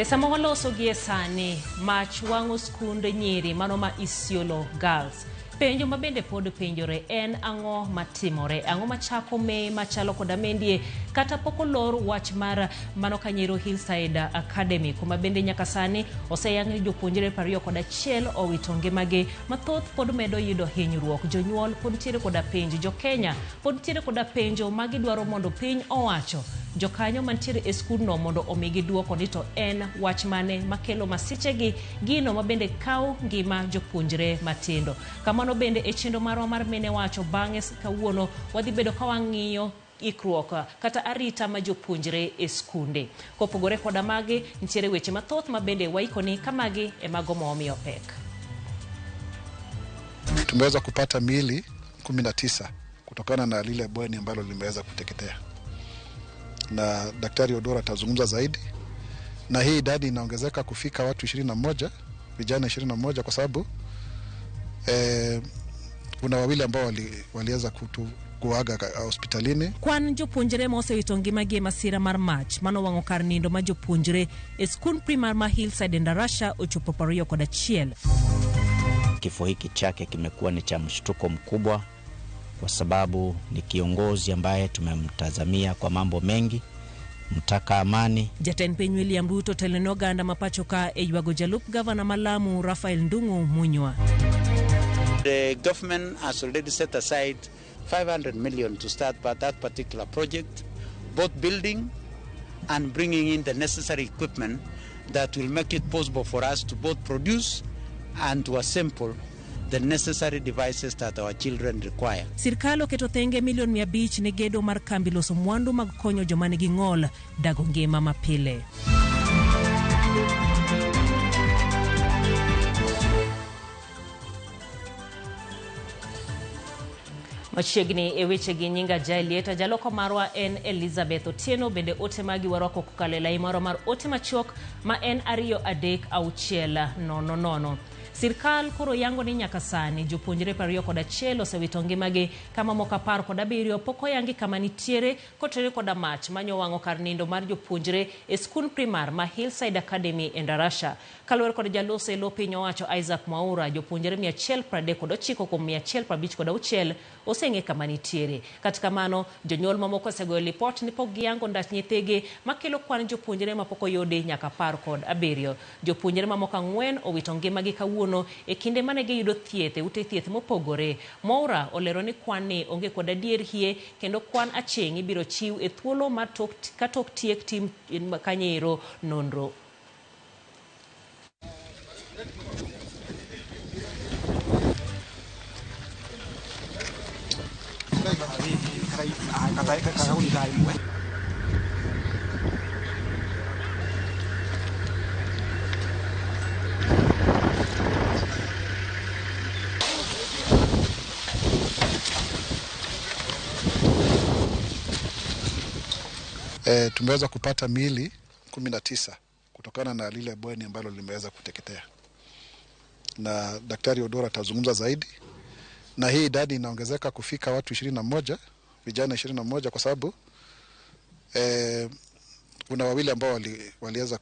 E sama waloso gie sani, mach wang'o skund nyiri mano ma Isiolo Girls. Penjo ma bende pod penjore en ang'o matimore? Ang'o machako me machalo koda mendie kata pok olor wach mar mano Kanyero Hillside Academy kuma bende nyaka sani oseyang ni jopuonjre 21 owito ngimagi, mathoth pod medo yudo hinyruok. Jonyuol pod nitiere koda penjo, jo Kenya pod nitiere koda penjo ma gidwaro mondo piny owacho jokanyo mantiere e skundno mondo omigi duoko ni to en wach mane makelo masichegi, gino ma bende kawo ngima jopuonjre matindo. Kamano bende e chenro marwa mar Mine Wacho bang'e kawuono wadhi bedo ka wang'iyo ikruok kata arita ma jopuonjre e skunde. Kopogore koda magi, nitiere weche mathoth ma bende waikoni ka magi e mago ma wamiyo pek. Tumeweza kupata miili 19 kutokana na lile bweni ambalo limeweza kuteketea, na Daktari Odora atazungumza zaidi, na hii idadi inaongezeka kufika watu 21, vijana 21, kwa sababu kuna wawili ambao waliweza kuaga hospitalini. Kwan jopuonjre ma osewito ngimagi e masira mar mach manowang'o kar nindo ma jopuonjre e skund primar ma Hillside Endarasha ochopo 21. Kifo hiki chake kimekuwa ni cha mshtuko mkubwa, kwa sababu ni kiongozi ambaye tumemtazamia kwa mambo mengi, mtaka amani. Jatend piny William Ruto telo ne oganda ma pacho ka e ywago jalup gavana ma Lamu Raphael Ndung'u Munywa. The government has already set aside 500 million to start that particular project, both building and bringing in the necessary equipment that will make it possible for us to both produce and to assemble the necessary devices that our children require. Sirkal oketo thenge milion 500 ne gedo mar kambi loso mwandu mag konyo joma nigi ng'ol dago ngima mapile. Machiegni e weche gi nyinga Jaelieta, jaloko marwa en Elizabeth Otieno, bende ote magi warwako kokalo e lai marwa mar ote machuok ma en 2 3 6 0 0. Sirkal koro yango ni nyaka sani jopuonjre 21 osewito ngimagi kama moko 17 pok oyangi kama nitiere kotere koda mach manyowang'o kar nindo mar jopuonjre e skund primar ma Hillside Academy e Endarasha. Kaluwore kod jaloso e lo piny owacho Isaac Mwaura, jopuonjre 139 kuom 156 oseng'e kama nitiere. Kata kamano, jonyuol mamoko osegoyo lipot ni pok giyango ndach nyithigi makelo kwan jopuonjre mapok oyudi nyaka 17. Jopuonjre mamoko 4 owito ngimagi kawuono e kinde mane giyudo thieth e ute thieth mopogore. Mwaura olero ni kwan ni onge kod adier hie kendo kwan aching' ibiro chiw e thuolo mar ka tok tiek tim kanyero nonro. Tumeweza kupata miili 19 kutokana na lile bweni ambalo limeweza kuteketea, na Daktari Odora atazungumza zaidi, na hii idadi inaongezeka kufika watu 21, vijana 21, kwa sababu kuna wawili ambao waliweza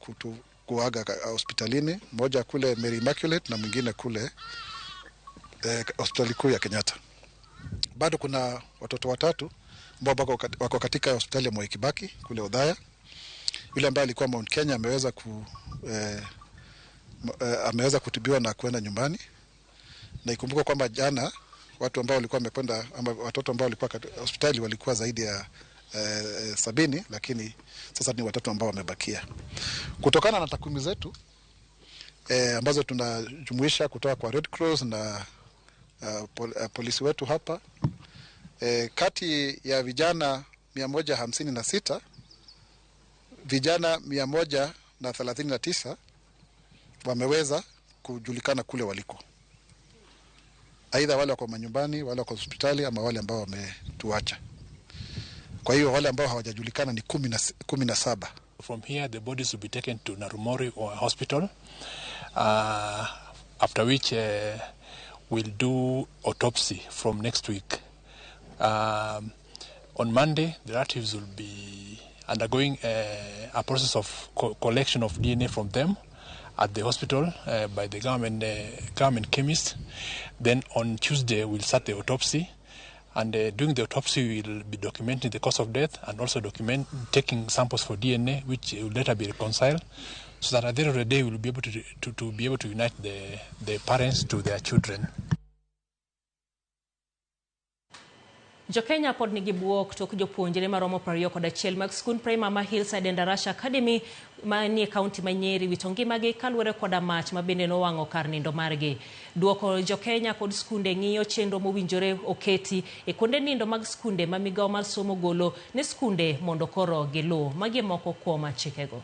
kuaga hospitalini, mmoja kule Mary Immaculate na mwingine kule hospitali kuu ya Kenyatta. Bado kuna watoto watatu ambao wako katika hospitali ya Mwai Kibaki kule Othaya. Yule ambaye alikuwa Mount Kenya ameweza kutibiwa na kwenda nyumbani. Na ikumbuke kwamba jana watu ambao walikuwa wamekwenda ama watoto ambao walikuwa hospitali walikuwa zaidi ya 70, lakini sasa ni watatu ambao wamebakia. Kutokana na takwimu zetu ambazo tunajumuisha kutoka kwa Red Cross na polisi wetu hapa, kati ya vijana 156, vijana 139 wameweza kujulikana kule waliko, aidha wale wako manyumbani, wale wako hospitali, ama wale ambao wametuacha. Kwa hiyo wale ambao hawajajulikana ni 17. From here the bodies will be taken to Narumori Hospital, after which we'll do autopsy from next week. On Monday, the relatives will be undergoing a process of collection of DNA from them at the hospital by the government chemist. Then on Tuesday we'll start the autopsy, and during the autopsy we'll be documenting the cause of death and also taking samples for DNA, which will later be reconciled, so that at the end of the day we'll be able to be able to unite the parents to their children. Jokenya pod nigi buok tok jopuonjre maromo 21 mag skund primar ma Hillside Endarasha Academy manie kaunti ma Nyeri wito ngimagi kaluwore koda mach ma bende nowang'o kar nindo margi. Duoko jokenya kod skunde ng'iyo chenro mowinjore oketi e kuonde nindo mag skunde ma migawo mar somo golo ne skunde mondo koro giluw. Magi e moko kuom chikego.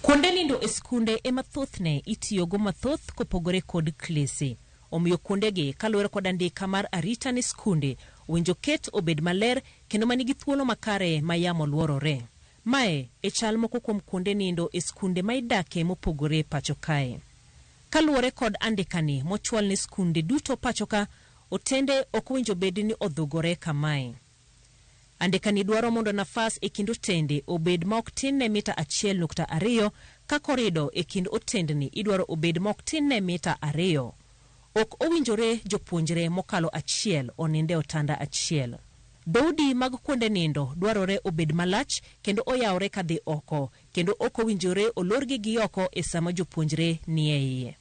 Kuonde nindo e skunde ema thothne itiyogo mathoth kopogore kod klese. Omiyo kuondegi kaluwore kod andika mar arita ne skunde owinjo ket obed maler kendo manigi thuolo makare ma yamo luorore. Mae e chal moko kuom kuonde nindo e skunde ma idake mopogore pacho kae. Kaluwore kod andikani mochwal ne skunde duto pacho ka, otende ok owinjo bed ni odhugore kamae. Andikani dwaro mondo nafas e kind otende obed ma ok tin ne mita 1.2 ka korido e kind otendni idwaro obed ma ok tin ne mita 2. Ok owinjore jopuonjre mokalo 1 oninde otanda 1. Dhoudi mag kuonde nindo dwarore obed malach kendo oyawre kadhi oko, kendo ok owinjore olorgi gi oko e sama jopuonjre nie iye.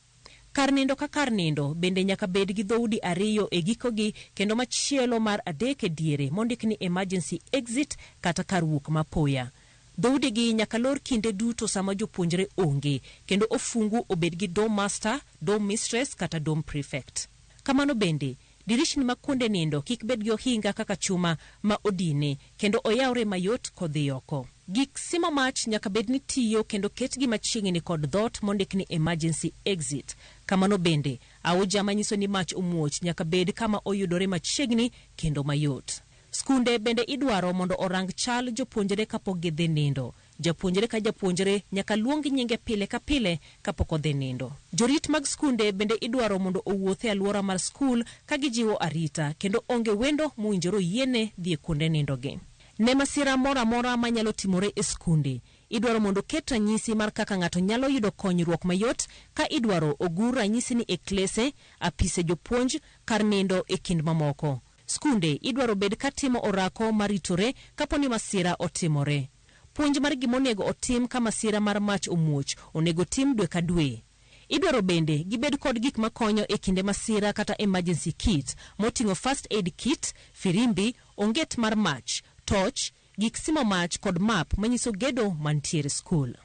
Kar nindo ka kar nindo bende nyaka bed gi dhoudi 2 e gikogi kendo machielo mar 3 e diere mondik ni emergency exit kata kar wuok mapoya. Dhoudi gi nyaka lor kinde duto sama jopuonjre onge, kendo ofungu obed gi dorm master, dorm mistress kata dorm prefect. Kamano bende, dirishni mag kuonde nindo kik bed gi ohinga kaka chuma ma odine, kendo oyawre mayot kodhi oko. Gik simo mach nyaka bed ni tiyo kendo ketgi machiegni kod dhoot mondik ni emergency exit. Kamano bende, auja manyiso ni mach omuoch nyaka bed kama oyudore machiegni kendo mayot. Skunde bende idwaro mondo orang chal jopuonjre kapok gidhi nindo. Japuonjre ka japuonjre nyaka luong nyinge pile ka pile kapok odhi nindo. Jorit mag skunde bende idwaro mondo owuoth e alwora mar skul ka gijiwo arita, kendo onge wendo mowinjore oyiene dhi e kuonde nindogi. Ne masira moro amora manyalo timore e skunde, idwaro mondo ket ranyisi mar kaka ng'ato nyalo yudo konyruok mayot ka idwaro ogur ranyisi ni e klese, apise jopuonj, kar nindo e kind mamoko. Skunde idwaro bed katimo orako maritore kapo ni masira otimore. Puonj mar gimonego otim ka masira mar mach omuoch onego tim dwe ka dwe. Idwaro bende gibed kod gik makonyo e kinde masira kata emergency kit moting'o first aid kit, firimbi, onget mar mach, torch, gik simo mach kod map manyiso gedo mantiere skul.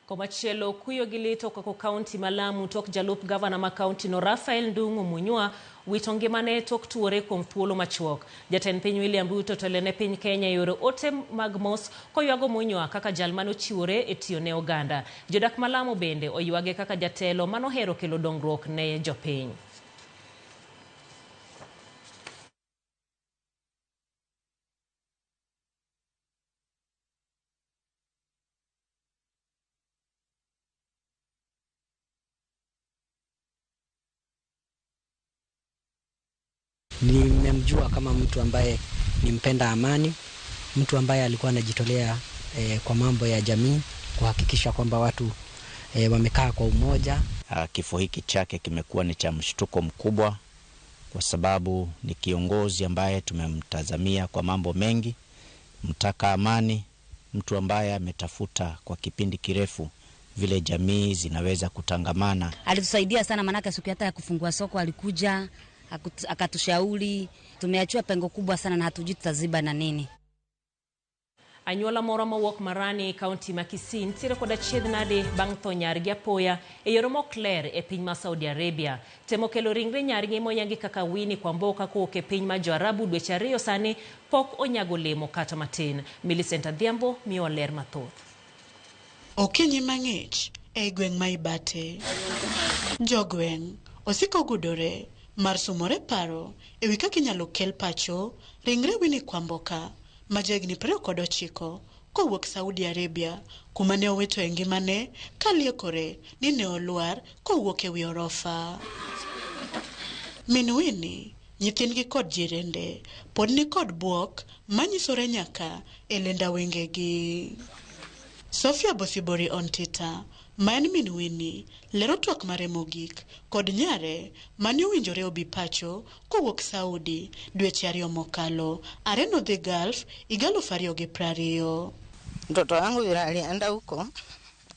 Komachielo, kuyo gi lit okako kaunti ma Lamu tok jalup gavana ma kaunti no Raphael Ndung'u Munyua wito ngimane tok tuore kuom thuolo machuok. Jatend piny William Ruto telene piny Kenya e yore ote mag mos koywago Munyua kaka jal manochiwore e tiyo ne oganda. Jodak ma Lamu bende oywage kaka jatelo manohero kelo dongruok ne jopiny. Nimemjua kama mtu ambaye ni mpenda amani, mtu ambaye alikuwa anajitolea kwa mambo ya jamii, kuhakikisha kwamba watu wamekaa kwa umoja. Kifo hiki chake kimekuwa ni cha mshtuko mkubwa, kwa sababu ni kiongozi ambaye tumemtazamia kwa mambo mengi, mtaka amani, mtu ambaye ametafuta kwa kipindi kirefu vile jamii zinaweza kutangamana. Alitusaidia sana, manake siku hata ya kufungua soko alikuja akatushauri. Tumeachiwa pengo kubwa sana na hatujui tutaziba na nini. Anyuola moro mowuok Marani, kaunti ma Kisii nitiere koda chiedh nade bang' tho nyargi apoya e yore mok ler e piny ma Saudi Arabia. Temo kelo ringre nyargi moyangi kaka Winnie Kwamboka kowuok e piny ma Joarabu dweche 2 sani pok onyago lemo kata matin. Millicent Adhiambo miyo ler mathoth. Okinyi mang'ich e gweng' ma Ibate, jogweng' osiko gudore mar sumore paro ewi kaka inyalo kel pacho ringre Winnie Kwamboka ma jahigni 29 kowuok Saudi Arabia, kuma ne owito e ngimane kaliekore ni ne olwar kowuok ewi orofa. Min Winnie Nyithindgi kod jirende pod ni kod bwok manyisore nyaka e lenda wengegi. Sophia Bosibori Ontita, ma en min Winnie, lero twak mare mogik kod nyare mane owinjore obi pacho kowuok Saudi dweche 2 mokalo are nodhi Gulf higa 2020. Mtoto wangu yule alienda huko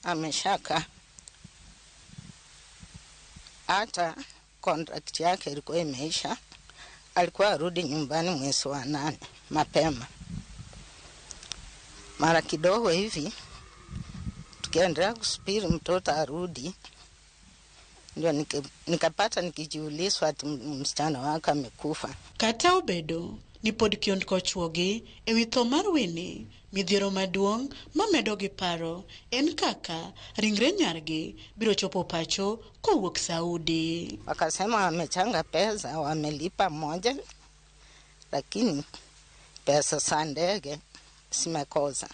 ameshaka, hata contract yake ilikuwa imeisha, alikuwa arudi nyumbani mwezi wa 8 mapema. Mara kidogo hivi tukiendelea kusubiri mtoto arudi, ndio nikapata nikijiulizwa ati msichana wake amekufa. Kata obedo ni pod kiondko chuogi ewi tho mar Winnie, midhiero maduong' mamedo gi paro en kaka ringre nyargi biro chopo pacho kowuok Saudi. Wakasema wamechanga pesa, wamelipa moja, lakini pesa za ndege zimekosa.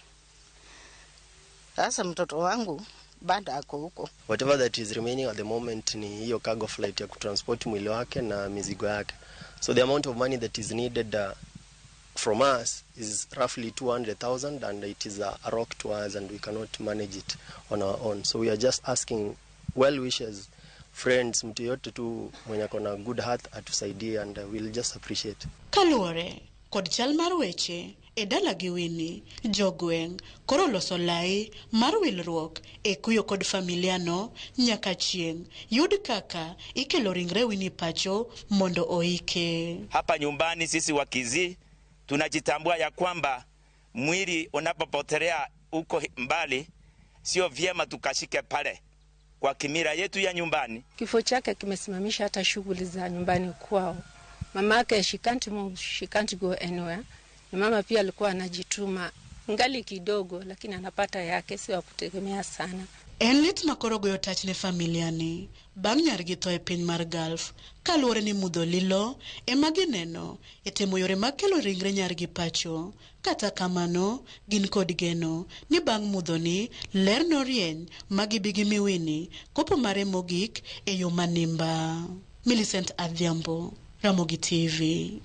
Sasa mtoto wangu bado ako huko. Whatever that is remaining at the moment ni hiyo cargo flight ya kutransport mwili wake na mizigo yake. So the amount of money that is needed from us is roughly 200,000, and it is a rock to us and we cannot manage it on our own. So we are just asking well wishers, friends, mtu yote tu mwenye akona good heart atusaidie, and we'll just appreciate. Kaluwore kod chal mar weche e dala gi Winnie, jogweng' koro loso lai mar wilruok e kuyo kod familiano nyaka chieng' yud kaka ikelo ringre Winnie pacho mondo oike. Hapa nyumbani sisi Wakisii tunajitambua ya kwamba mwili unapopotelea huko mbali sio vyema tukashike pale kwa kimila yetu ya nyumbani. Kifo chake kimesimamisha hata shughuli za nyumbani kwao. Mamake she can't move, she can't go anywhere. Na mama pia alikuwa anajituma ngali kidogo, lakini anapata yake, sio ya kutegemea sana. En lit makoro goyo tach ne familiani bang' nyargi tho e piny mar Gulf kaluwore ni mudho lilo ema gineno e temo yore mag kelo ringre nyargi pacho. Kata kamano, gin kod geno ni bang' mudhoni ler norieny ma gibi gi mi Winnie kopo mare mogik e yo manimba. Millicent Adhiambo, Ramogi TV.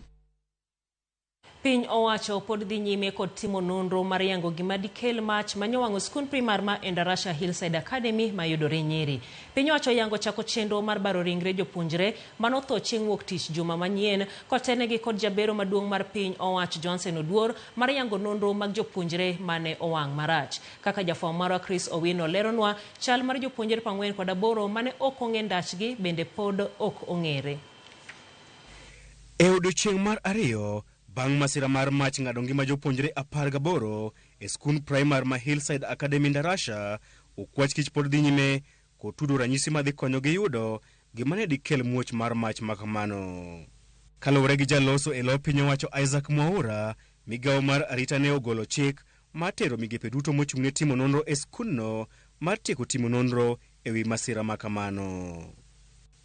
Piny owacho pod dhi nyime kod timo nonro mar yango gima dikel mach manyowang'o skund primar ma Endarasha Hillside Academy mayudore Nyeri. Piny owacho yango chako chenro mar baro ringre jopuonjre manotho chieng' wuok tich juma manyien kotenegi kod jabero maduong' mar piny owacho Johnson Oduor mar yango nonro mag jopuonjre mane owang' marach. Kaka jafwambo marwa Chris Owino leronwa, chal mar jopuonjre 48 mane ok ong'e ndachgi bende pod ok ong'ere. E odiochieng' mar ariyo bang' masira mar mach ng'ado ngima jopuonjre 18 e skund primar ma Hillside Academy Ndarasha, okwach kich pod dhi nyime kotudo ranyisi madhi konyogi yudo gima ne dikel muoch mar mach makamano. Kaluwore gi jaloso e lo piny owacho Isaac Mwaura, migawo mar arita ne ogolo chik mar tero migepe duto mochung'ne timo nonro e skundno mar tieko timo nonro ewi masira makamano.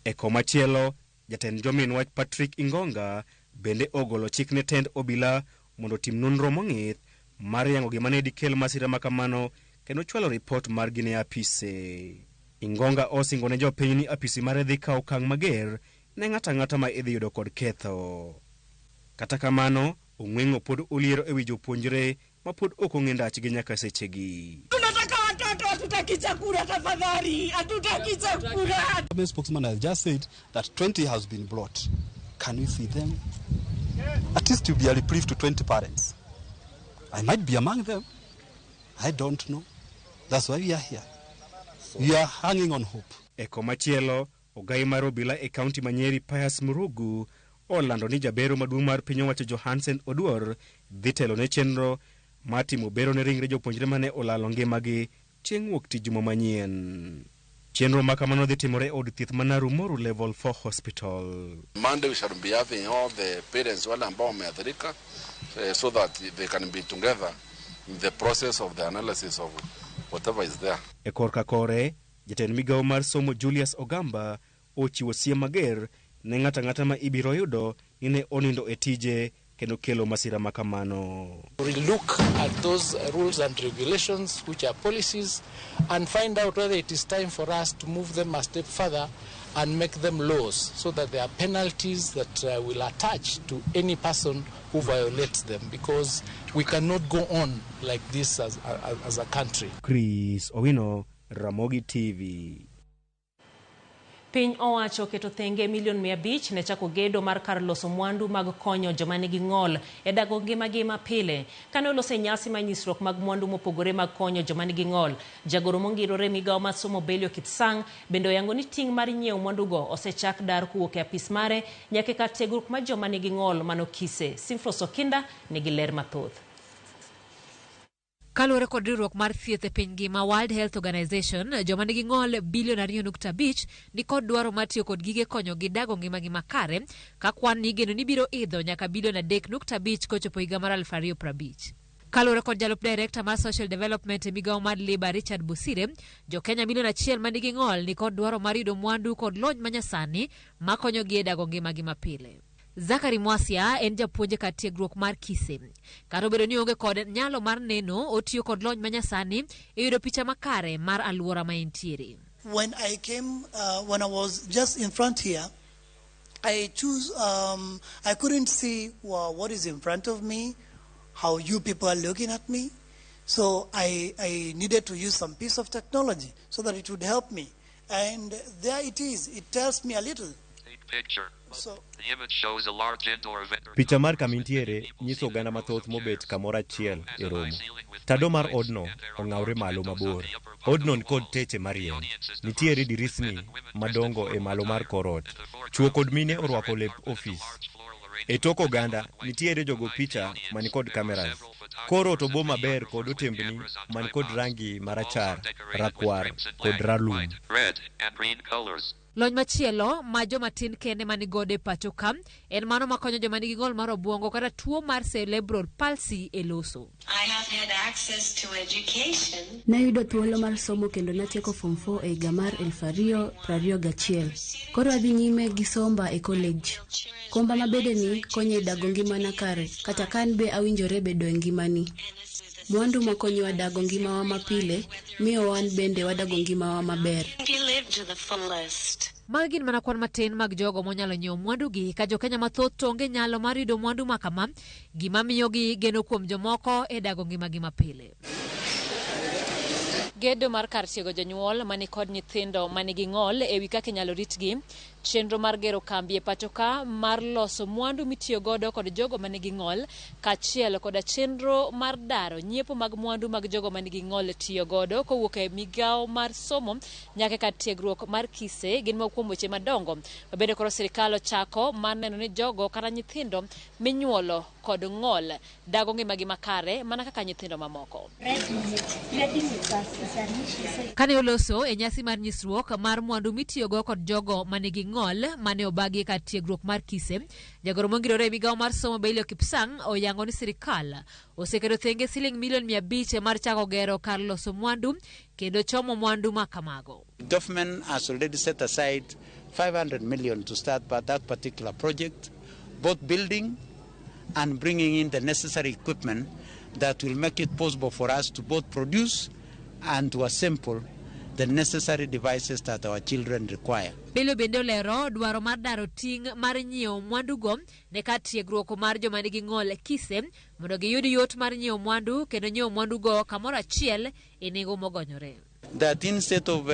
E komachielo, jatend jomin wach Patrick Ingonga bende ogolo chik ne tend obila mondo otim nonro mong'ith mar yango gima ne dikel masira makamano kendo chwalo ripot margi ne apise. Ingonga osingo ne jopiny ni apisi mare dhi kawo okang' mager ne ng'ato ang'ata ma idhi yudo kod ketho. Kata kamano, ong'weng'o pod oliero ewi jopuonjre ma pod ok ong'e ndachgi nyaka sechegi. Tunataka watoto, hatutaki chakula tafadhali, hatutaki chakula. The spokesman has just said that 20 has been brought. Can we see them? At least to be a reprieve to 20 parents. I might be among them. I don't know. That's why we are here. We are hanging on hope. E komachielo, ogai mar obila e kaunti ma Nyeri Pius Murugu olando ni jabero maduong' mar piny owacho Johansen Oduor dhi telo ne chenro mar timo bero ne ringre jopuonjre mane olalo ngimagi chieng' wuok tich juma manyien. Chenro ma kamano dhi timore e od thieth ma Narumoru Level 4 Hospital. Monday we shall be having all the parents wale ambao wameathirika so that they can be together in the process of the analysis of whatever is there. E korka kore, jatend migawo mar somo Julius Ogamba ochiwo siem mager ne ng'ato ang'ata ma ibiro yudo ni ne onindo e tije kendo kelo masira makamano. We look at those rules and regulations which are policies and find out whether it is time for us to move them a step further and make them laws so that there are penalties that will attach to any person who violates them, because we cannot go on like this as a country. Chris Owino, Ramogi TV. Piny owacho oketo thenge milion 500 ne chako gedo mar kar loso mwandu mag konyo joma nigi ng'ol e dago ngimagi mapile. Kane olose nyasi mar nyisruok mag mwandu mopogore mag konyo joma nigi ng'ol, jagoro mongirore migawo mar somo Belio Kipsang bende oyango ni ting' mar nyiewo mwandugo osechak dar kowuok e apis mare nyaka e kar tiegruok mar joma nigi ng'ol mano Kise. Simfros Okinda nigi ler mathoth. Kaluwore kod riwruok mar thieth e piny ngima World Health Organization, joma nigi ng'ol bilion 2.5 ni kod dwaro mar tiyo kod gige konyogi dago ngimagi makare, ka kwan ni igeno ni biro idho nyaka bilion 3.5 kochopo higa mar 2050. Kaluwore kod jalup director mar Social Development e migawo mar Labour Richard Bosire, jo-Kenya milion 1 ma nigi ng'ol ni kod dwaro mar yudo mwandu kod lony manyasani makonyogi e dago ngimagi mapile. Zachary Mwasia en japuonj e kar tiegruok mar Kise. Kata obedo ni onge kod nyalo mar neno, otiyo kod lony manyasani e yudo picha makare mar alwora ma entiere. When I came, when I was just in front here, I choose, I couldn't see what is in front of me, how you people are looking at me. So I needed to use some piece of technology so that it would help me. And there it is. It tells me a little. Picture. So, the image shows a large indoor vendor. Picha mar kamintiere nyiso oganda mathoth mobet kamoro achiel e romo. Tado mar odno ong'awre malo mabor. Odno nikod teche marieny. Nitiere dirisni madongo e malo mar kor ot. Chwo kod mine orwako lep ofis. E tok oganda nitiere jogo picha manikod cameras. Kor ot obo maber kod otembni manikod rangi marachar, rakwar kod ralum. Red and green colors. Lony machielo ma joma tin kende manigodo e pacho ka en mano makonyo joma nigi ng'ol mar obwongo kata tuo mar cerebral palsy e loso. I have had access to education. Nayudo thuolo mar somo kendo natieko form 4 e higa mar 2021. Koro adhi nyime gi somba e college. Komba mabedeni konyo e dago ngimana kare, kata ka an be awinjore bedo e ngimani. Mwandu makonyowa dago ngimawa mapile miyo wan bende wadago ngimawa maber. Magi gin mana kwan matin mag jogo monyalo nyiewo mwandugi, ka jo-Kenya mathoth to onge nyalo mar yudo mwandu ma kama, gima miyogi geno kuom jomoko e dago ngimagi mapile. Gedo mar kar tiego jonyuol mani kod nyithindo manigi ng'ol e wi kaka inyalo ritgi, chenro mar gero kambi e pacho ka mar loso mwandu mitiyo godo kod jogo manigi ng'ol, kaachiel koda chenro mar daro nyiepo mag mwandu mag jogo manigi ng'ol tiyo godo kowuok e migawo mar somo nyaka e kar tiegruok mar Kise gin moko kuom weche madongo mabende koro sirikal ochako mar neno ni jogo kata nyithindo minyuolo kod ng'ol dago ngimagi makare mana kaka nyithindo mamoko. Kane oloso e nyasi mar nyisruok mar mwandu mitiyogo kod jogo manigi ng'ol mane obagi e kar tiegruok mar Kise, jagoro mongirore e migawo mar somo Belio Kipsang oyango ni sirikal oseketo thenge siling milion 500 mar chako gero kar loso mwandu kendo chomo mwandu ma kamago. Government has already set aside 500 million to start that particular project, both building and bringing in the necessary equipment that will make it possible for us to both produce and to assemble the necessary devices that our children require. Belio bende olero dwaro mar daro ting' mar nyiewo mwandugo ne kar tiegruok mar joma nigi ng'ol Kise mondo giyud yot mar nyiewo mwandu kendo nyiewo mwandugo kamoro achiel e nengo mogonyore. That instead of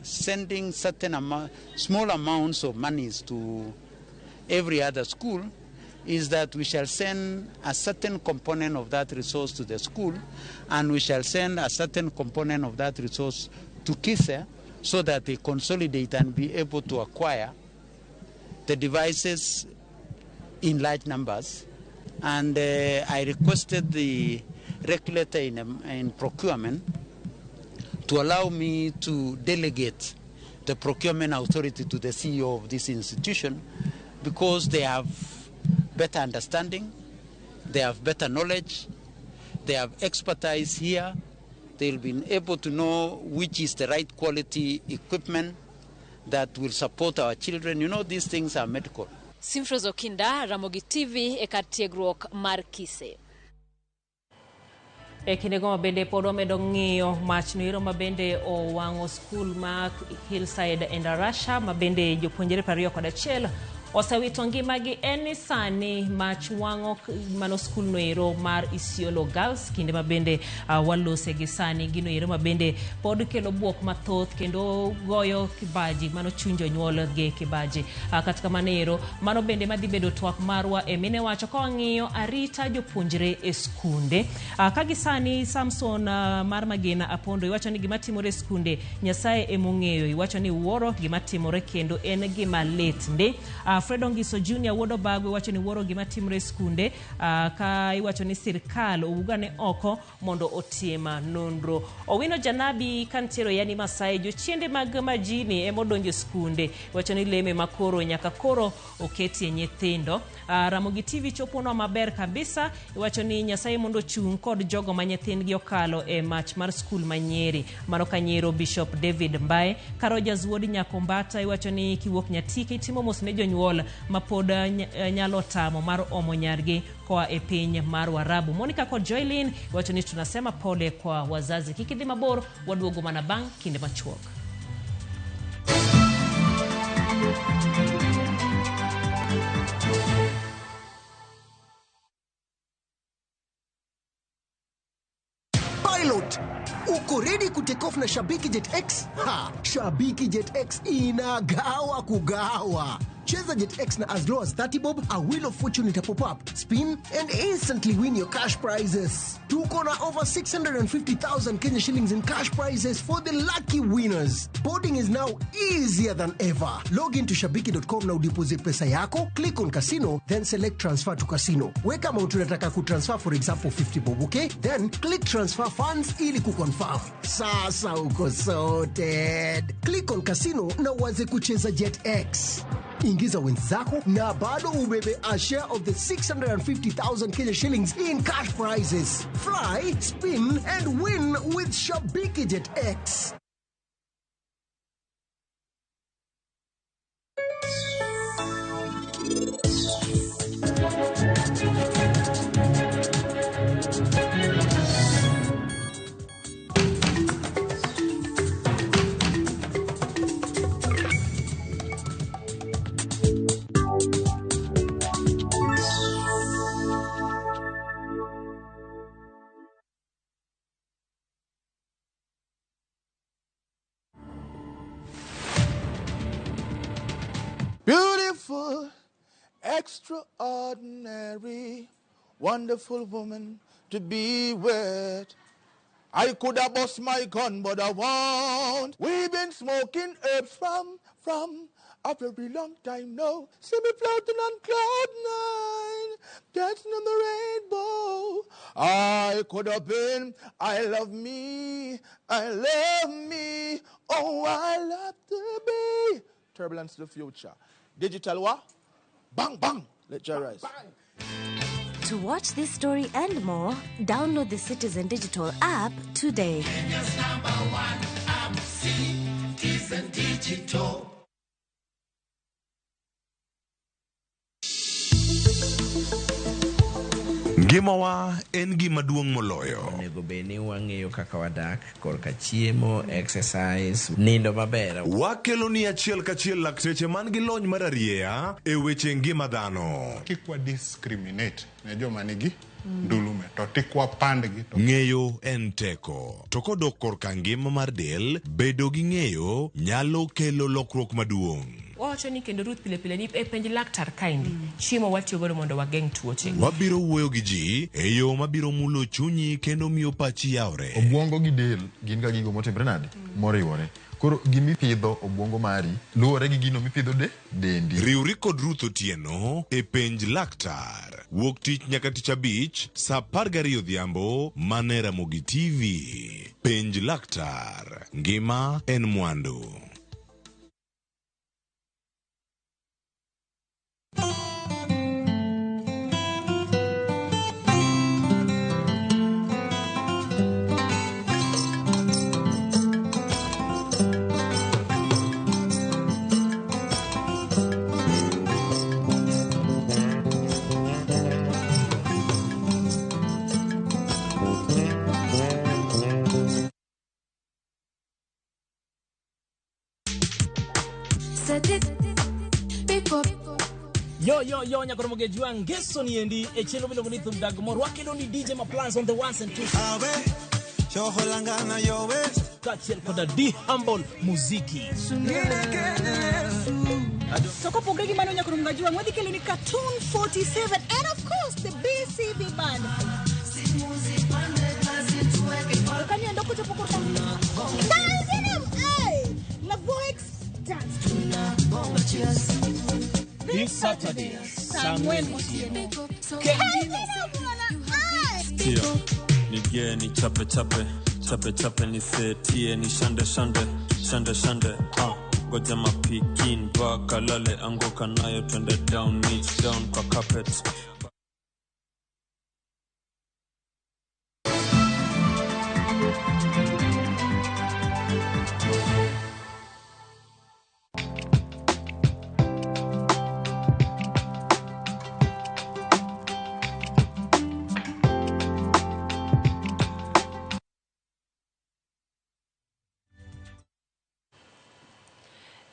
sending certain small amounts of monies to every other school, is that we shall send a certain component of that resource to the school, and we shall send a certain component of that resource to Kise so that they consolidate and be able to acquire the devices in large numbers. And I requested the regulator in procurement to allow me to delegate the procurement authority to the CEO of this institution, because they have better understanding, they have better knowledge, they have expertise here, they'll be able to know which is the right quality equipment that will support our children. You know, these things are medical. Simfros Okinda, Ramogi TV, e kar tiegruok mar Kise. E kindego ma bende pod wamedo ng'iyo mach noero ma bende owang'o skul ma Hillside Endarasha ma bende jopuonjre 21 osewito ngimagi. En ni sani mach wang'o mano skul noero mar Isiolo Girls, kinde ma bende walose gi sani gino ero ma bende pod kelo buok mathoth kendo goyo kibaji mano chuny jonyuol gi kibaji. Kata kamano ero mano bende madhi bedo twak marwa e mine wacho ka wang'iyo arita jopuonjre e skunde. Ka gi sani Samson mar Magina Apondo iwacho ni gima timore e skunde Nyasaye emong'eyo, iwacho ni wuoro gima timore kendo en gima lit ndi. Fred Ongiso Junior wuod Obago iwacho ni wuoro gima timore e skunde, ka iwacho ni sirkal owugane oko mondo otim nonro. Owino Janabi kantiere yani Masai, jochiende mag majini emodonjo e skunde, iwacho ni leme makoro nyaka koro oketie nyithindo. Ramogi TV choponwa maber kabisa, iwacho ni Nyasaye mondo ochung' kod jogo ma nyithindgi okalo e mach mar skul ma Nyeri. Mano Kanyero Bishop David Mbae. Karojas wuod Nyakombata iwacho ni kiwuok Nyatike itimo mos ne jonyuol ma pod nyalo tamo mar omo nyargi koa e piny mar Warabu. Monica kod Joylin iwacho ni tunasema pole kwa wazazi. Kik idhi mabor, waduogo mana bang' kinde machuok. Pilot, uko ready kutake off na Shabiki Jet X? Ha, Shabiki Jet X inagawa kugawa. Cheza Jet X na as low as 30 bob, a wheel of fortune ita pop up, spin and instantly win your cash prizes. Tuko na over 650,000 Kenya shillings in cash prizes for the lucky winners. Boarding is now easier than ever. Log into shabiki.com na udeposit pesa yako, click on casino, then select transfer to casino. Weka amount unataka kutransfer, for example 50 bob, okay? Then click transfer funds ili kuconfirm. Sasa uko sorted. Click on casino na uanze kucheza Jet X. Ingiza wins zako na bado ubebe a share of the 650,000 Kenya shillings in cash prizes. Fly, spin and win with Shabiki Jet X. Beautiful, extraordinary, wonderful woman to be with. I could have bust my gun, but I won't. We've been smoking herbs from a very long time now. See me floating on cloud nine, dancing on the rainbow. I could have been, I love me, oh, I love to be. Turbulence to the future. Digital what? Bang, bang. Let your rise. To watch this story and more, download the Citizen Digital app today. Kenya's number one app, Citizen Digital. Ngimawa en gima duong' moloyo. Onego bed ni wang'eyo kaka wadak korka chiemo, exercise, nindo maber. Wakelo ni achiel kachiel lakteche man gi lony mar arieya e weche ngima dhano. Kik wa discriminate ne joma nigi ndulume to tik wapandgi. Ng'eyo en teko. To kodok korka ngima mar del, bedo gi ng'eyo nyalo kelo lokruok maduong'. Wawacho ni kendo Ruth pile pile ni e penj laktar kaendi chiemo watiyo godo mondo wageng' tuoche. Wabiro wuoyo gi ji e yo mabiro mulo chunyi kendo miyo pachi yawre. Obwongo gi del gin ga gigo motimre nade? Moriwore. Koro gimipidho obwongo mari luwore gi gino mipidho de dendi. Riwri kod Ruth Otieno e penj laktar. Wuok tich nyaka tich abich saa 12 odhiambo mana e Ramogi TV. Penj laktar. Ngima en mwandu. Yo yo yo nyakoro mogejwa ngeso niendi e chenro miluongo ni Thum Dag Mor wakelo ni DJ Maplans on the ones and twos. Kaachiel koda D Humble Muziki. To kopogre gi mano nyakoro mgajwa wadhi kelo ni Cartoon 47 and of course the BCB band. Kanyo endo kochopo korka Lavoix dance. This Saturday, Samuel Otieno. Nigie ni chape chape chape chape ni setie ni shande shande shande shande ngoja mapikin mpaka lale anguka nayo twende down knees down kwa carpet.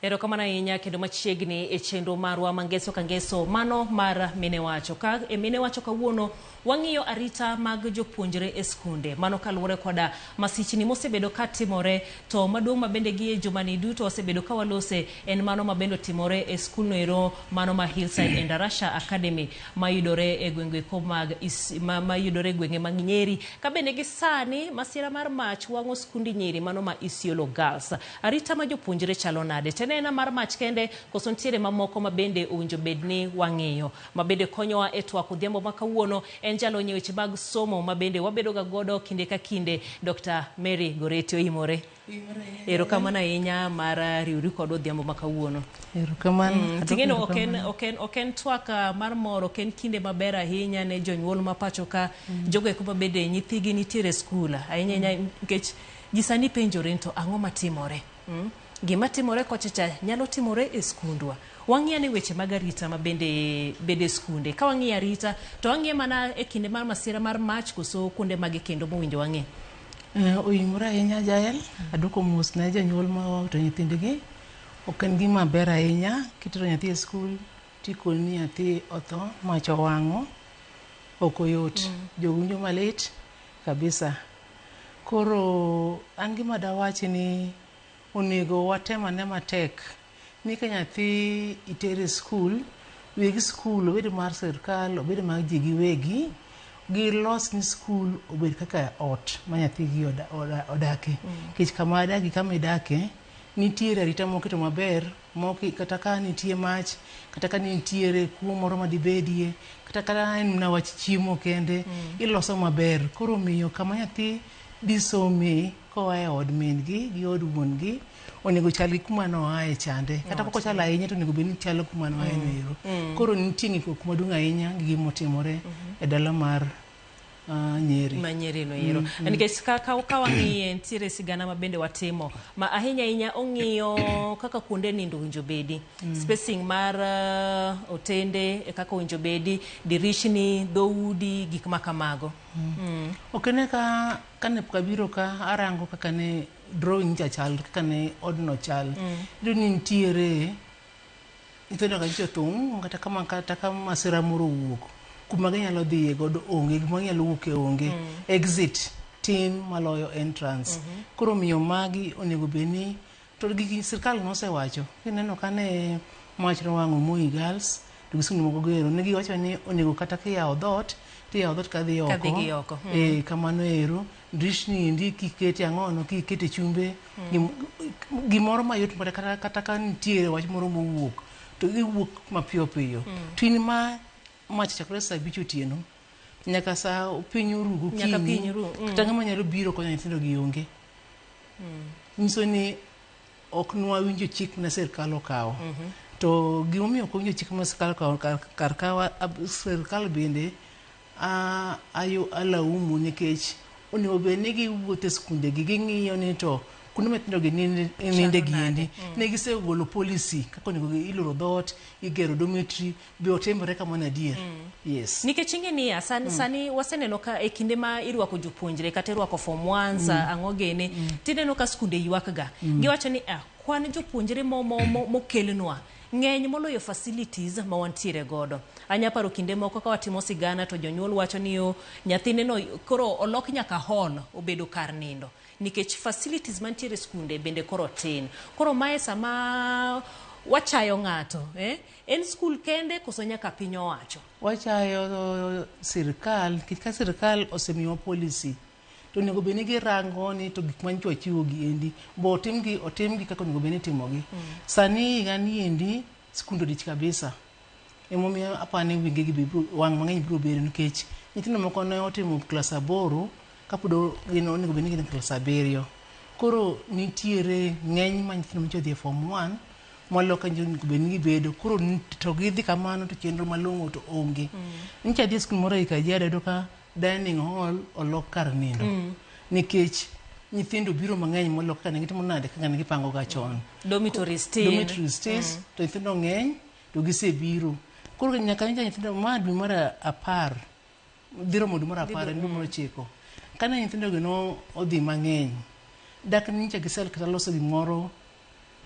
Erokamano ahinya kendo machiegni e chenro marwa mangeso ka ngeso mano mar Mine Wacho. Ka e Mine Wacho kawuono wang'iyo arita mag jopuonjre e skunde. Mano kaluwore koda masichni mosebedo katimore to maduong' mabende gi e jumani duto osebedo ka walose en mano mabende otimore e skulno ero mano ma Hillside Endarasha Academy mayudore e gwenge mag mayudore e gwenge mag Nyeri. Ka bende gi sani masira mar mach wang'o skundi nyiri mano ma Isiolo Girls. Arita ma jopuonjre chalo nade? Nena mar mach kende koso nitiere mamoko mabende owinjo bed ni wang'iyo. Mabende konyowa e twak odhiambo ma kawuono en jalony e weche mag somo mabende wabedo ga godo kinde ka kinde, Dr. Mary Goretti Oimore. Erokamano ahinya mar riwri kod odhiambo ma kawuono. Erokamano. Ting'eno ok en twak mar mor, ok en kinde maber ahinya ne jonyuol ma pacho ka, jogo eko mabende nyithigi nitiere e skul ahinya ahinya nikech ji sani penjore to ang'o matimore. Gima timore kocha cha nyalo timore e skundwa. Wang'iyo ne weche mag arita ma bende bede skunde. Ka wang'iyo arita to wang'iyo mana e kinde mar masira mar mach koso kuonde mage kendo mowinjo wang'i. Oimore ahinya Jael, aduoko mos ne jonyuol ma owito nyithindgi. Ok en gima ber ahinya kitero nyathi e skul tikoni ni nyathi otho, mach owang'o, ok oyot. Jogo winjo malit kabisa. Koro an gima dawachi ni onego watem ane matek ni ka nyathi itere skul, weg skul obed mar sirkal, obed mar ji giwegi, gilos ni skul obed kaka ot ma nyathigi odake. Nikech kama adagi kama idake, nitiere arita moketo maber, kata ka nitie mach, kata ka nitiere kuo moro madibedie, kata ka en mana wach chiemo kende, iloso maber. Koro omiyo kama nyathi dhi some koa e od min-gi gi od wuon-gi onego chal gi kuma noaye chande. Kata pok ochalo ahinya to onego bed ni chalo kuma noaye no ero. Koro nitie ng'ikruok maduong' ahinya gi gimotimore e dala mar Nyeri. Ma Nyeri no ero. Nikech ka wang'iye nitiere sigana ma bende watimo ma ahinya ahinya ong'iyo kaka kuonde nindo owinjo bedi. Spacing mar otende kaka owinjo bedi, dirishni, dhoudi, gik ma kamago. Ok ine ka kane pok abiro ka arango kaka ne drawing cha chal, kaka ne odno chal. Iyudo ni nitiere nyithindo ka nyicho thum kata ka masira moro owuok, kuma ginyalo dhiye godo onge, gima ginyalo wuoke onge. Exit tin maloyo entrance. Koro miyo magi onego bed ni to gigi sirkal nosewacho. Kineno kane mach nowang'o Moi Girls to gi skunde moko gero, ne giwacho ni onego kata kiyawo dhoot tiyawo dhoot kadhi oko. Kamano ero, dirishni endi kikete ang'ono, kikete chumbe, gimoro mayot kata ka nitiere wach moro mowuok to giwuok mapiyo piyo. To in ma mach chakore saa 5 otieno nyaka saa piny oru gokinyi, kata ng'ama nyalo biro konyo nyithindo gi onge. Nyiso ni ok nwawinjo chik ma sirkal okawo. To gimomiyo ok winjo chik ma sirkal okawo kar ka sirkal bende alaumu nikech onego bed ni giwuotho e skunde gi ging'iyo ni to kuonde ma nyithindo gi ninde giendi. Ne gisegolo policy kaka onego iloro dhoot, igero dormitory, be otimore kamano adier. Yes. Nikech ing'e niya, sani waseneno ka e kinde ma irwako jopuonjre kata irwako form 1 ang'o gene, tineno ka skunde ywak ga. Giwacho ni kwan jopuonjre mokelnwa ng'eny moloyo facilities ma wantiere godo. Anya paro kinde moko ka watimo sigana to jonyuol wacho ni o nyathine no koro olok nyaka hall obedo kar nindo nikech facilities mantiere e skunde bende koro tin. Koro mae sama wachayo ng'ato eh? En skul kende koso nyaka piny owacho? Wachayo sirkal nikech ka sirkal osemiyowa policy to onego bed ni girango ni to gik manyocha wachiwo gi endi bo otimgi otimgi kaka onego bed ni itimogi. Sani higa ni endi skunde odich kabisa. Emomiyo apani ni wenge gi be biro wang' mang'eny biro bedo nikech nyithindo moko ne otimo klas aboro kapod gin onego bed ni gin e klas abiriyo. Koro nitiere ng'eny ma nyithindo manyocha odhi e form one moloyo ka onego bed ni gibedo. Koro to gidhi kamano to chenro malong'o to onge. Nyocha adhi e skul moro ei Kajiado ayudo ka dining hall olok kar nindo. Nikech nyithindo biro mang'eny moloyo kaka ne gitimo nade kaka ne gipango ga chon. Dormitories tin. Dormitories tin to nyithindo ng'eny to gisebiro. Koro nyaka nyocha nyithindo ma dwe mar apar dhi romo dwe mar apar en dwe mar ochiko. Kane nyithindo gi no odhi mang'eny, dak nyocha gisel kata loso gimoro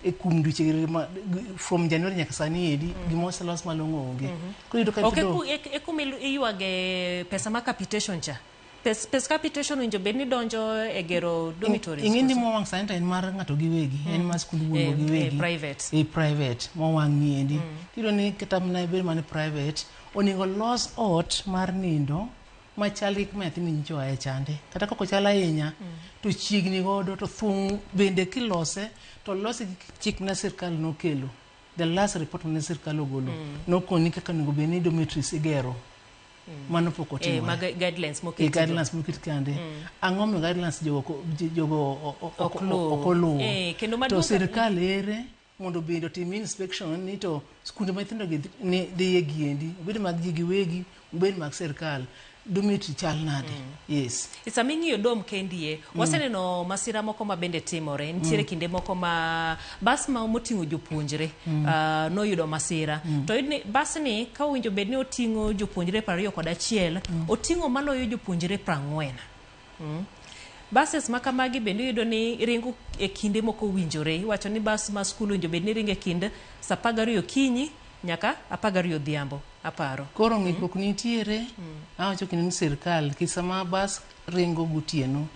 e kuom dweche ma from January nyaka sani endi gima oselos malong'o onge. Koro iyudo ka Ok nyithindo e kuma iywage pesa ma capitation cha. Pes, pes capitation owinjo bed ni donjo e gero dormitories. Ing'e ni koso? mowang' sani to en mar ng'ato giwegi, en mar skund wuon giwegi. Private. E private mowang' ni endi. Iyudo ni kata mana bed mana private, onego los ot mar nindo machal gi kuma nyathini nyocha oaye chande. Kata kok ochal ahinya, to chiegni godo to thung' bende kilose to olose gi chik ma sirkal nokelo. The last report mane sirkal ogolo nokoni kaka onego bed ni dormitories igero. Mano pok otimore. Mag guidelines E moketi go. guidelines moket kande. Ang'o momiyo guidelines jogo jogo Ok luw. ok oluwo? Kendo To maduong' sirkal ere mondo bende otim inspection ni to skunde ma nyithindo gi dhiye giendi, obed mag ji giwegi, obed mag sirkal, dormitory chal nade? Yes. Sama ing'iyo dom kendie, waseneno masira moko ma bende timore. Nitiere kinde moko ma bas ma moting'o jopuonjre noyudo masira. To iyudo ni bas ni ka owinjo bed ni oting'o jopuonjre 21, oting'o maloyo jopuonjre 40. Buses ma kamagi bende iyudo ni ringo e kinde mok owinjore. Iwacho ni bas ma skul owinjo bed ni ringo e kind saa 12 okinyi nyaka 12 odhiambo, aparo. Koro ng'ikruok nitiere, awacho kendo ni sirkal, nikech sama bas ringo gotieno,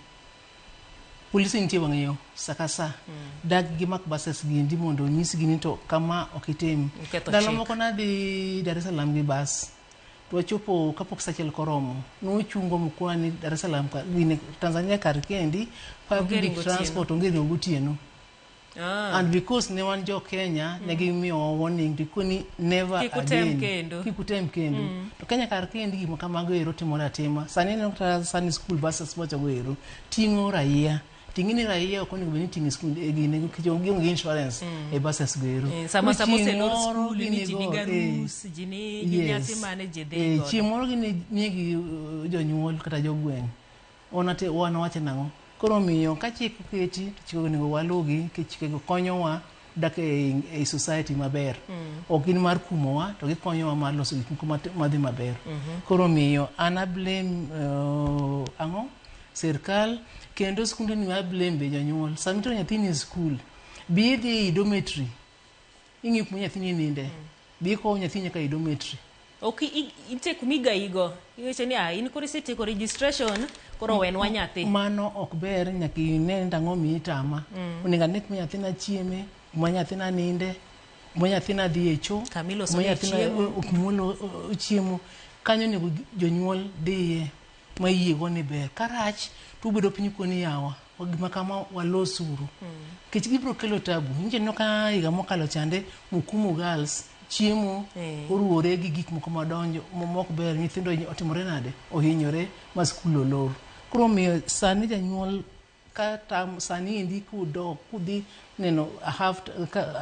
polise nitie wang' yo sa ka sa. Dag gimak buses gi endi mondo onyisgi ni to kama ok itim. Uketho Ndalo chik. moko nadhi Dar es Salaam gi bas, to wachopo kapok saa achiel koromo, nochungwa mokwa ni Dar es Salaam ka, gine, Tanzania kar kendi, public ringo otieno. transport onge ringo gotieno. And because ne wan jo Kenya, ne gimiyowa warning to koni never Kik utem again. kendo. Kik utem kendo. To Kenya kar kendi gik ma kamago ero timore atima. Sani ineno kata sani school buses mochogo ero ting'o raia. Ting'e ni raia ok onego bed ni ting'o e skul e gine nikech gionge gi insurance e buses go ero. Sama Koro sama chieng' oselor moro skul ni gini ji go, nigi arus, ji ni gi nyasi mane ji dhi godo. Chieng' moro gini nigi jonyuol kata jogweng'. Wan wawacho nang'o? Koro omiyo ka chik oketi to chikego onego waluwgi nikech chikego konyowa dak e society maber. Ok gin mar kumowa to gikonyowa mar loso gik moko madhi maber. Koro omiyo an a blame ang'o? Sirkal kendo skunde ni a blame be jonyuol. Sama itero nyathini e skul, bi idhi e dormitory, ing'iyo kuma nyathini ninde, bi ikow nyathini nyaka e dormitory. Ok nitie kuma igayigo. Iwacho ni ah, in koro isetieko registration, koro wenwa nyathi. Mano ok ber, nyaka ine ni ang'o miyo itama. Onego ane kuma nyathina chieme, kuma nyathina ninde, kuma nyathina dhi e cho, Kama iloso kuma ne nyathina chiemo. kuma ochiemo. Kanyo onego jonyuol dhiye ma yiego ni ber. Karach to ubedo piny koni yawa, gima kama walosuru. Nikech gibiro kelo tabu. Nyicha ineno ka higa mokalo chande Mukumu Girls chiemo oruwore gi gik moko madonjo mok ber, nyithindo otimore nade, ohinyore ma skul olor. Koro omiyo sani janyuol kata sani endi kudok kudhi neno half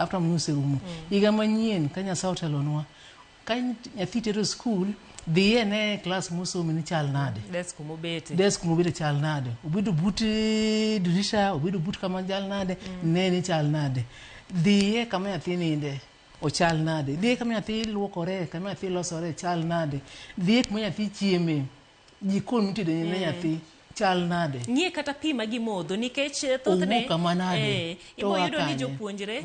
term oserumo, higa manyien ka Nyasaye otelonwa, ka nyathi tero skul, dhi ene klas mosome ni chal nade. Desk kumobete. Desk kumobete chal nade. Obedo but dirisha, obedo but kama chal nade, ne ni chal nade. Dhiye kama nyathi ninde, ochal nade. Dhiye kama nyathi luokore, kama nyathi losore, chal nade. Dhiye kuma nyathi chieme, jikon mitede ne nyathi, chal nade. Ng'iye kata pi ma gimodho nikech thothne Owuok kama nade, to ibo oa yudo ni kanye. jopuonjre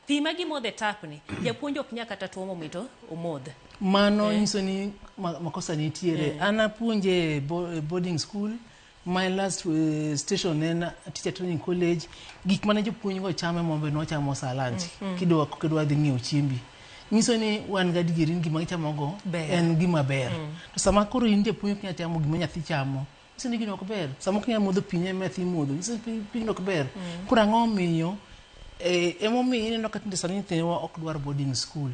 Pi ma gimodho e tap ni, japuonj ok nyal kata tuomo mito omodh. Mano nyiso ni makosa nitiere. An apuonje e boarding school. My last station en teacher training college. Gik mane jopuonj go chamo mombe nwachamo sa lunch. Kidwa dhi ng'iewo chiembi. Nyiso ni wan gadieri ni gima gichamo go Ber. en gima ber. To sama koro in japuonj ok nyal chamo gima nyathi chamo, nyiso ni gino ok ber. Sama ok nyal modho pi ma nyathi modho, nyiso ni pigno ok ber. Koro ang'o omiyo emomiyo ineno ka tinde sani nyithindewa ok dwar boarding school.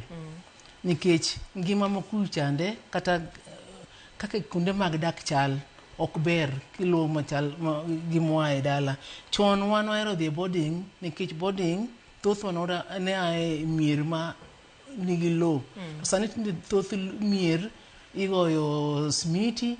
Nikech ngima ma chande kata kaka kuonde mag dak chal ok ber kiluwo machal gi moa e dala. Chon wan wahero dhi e boarding nikech boarding thothwa ne a e mier ma nigi lowo. To sani tinde thoth mier igoyo smiti,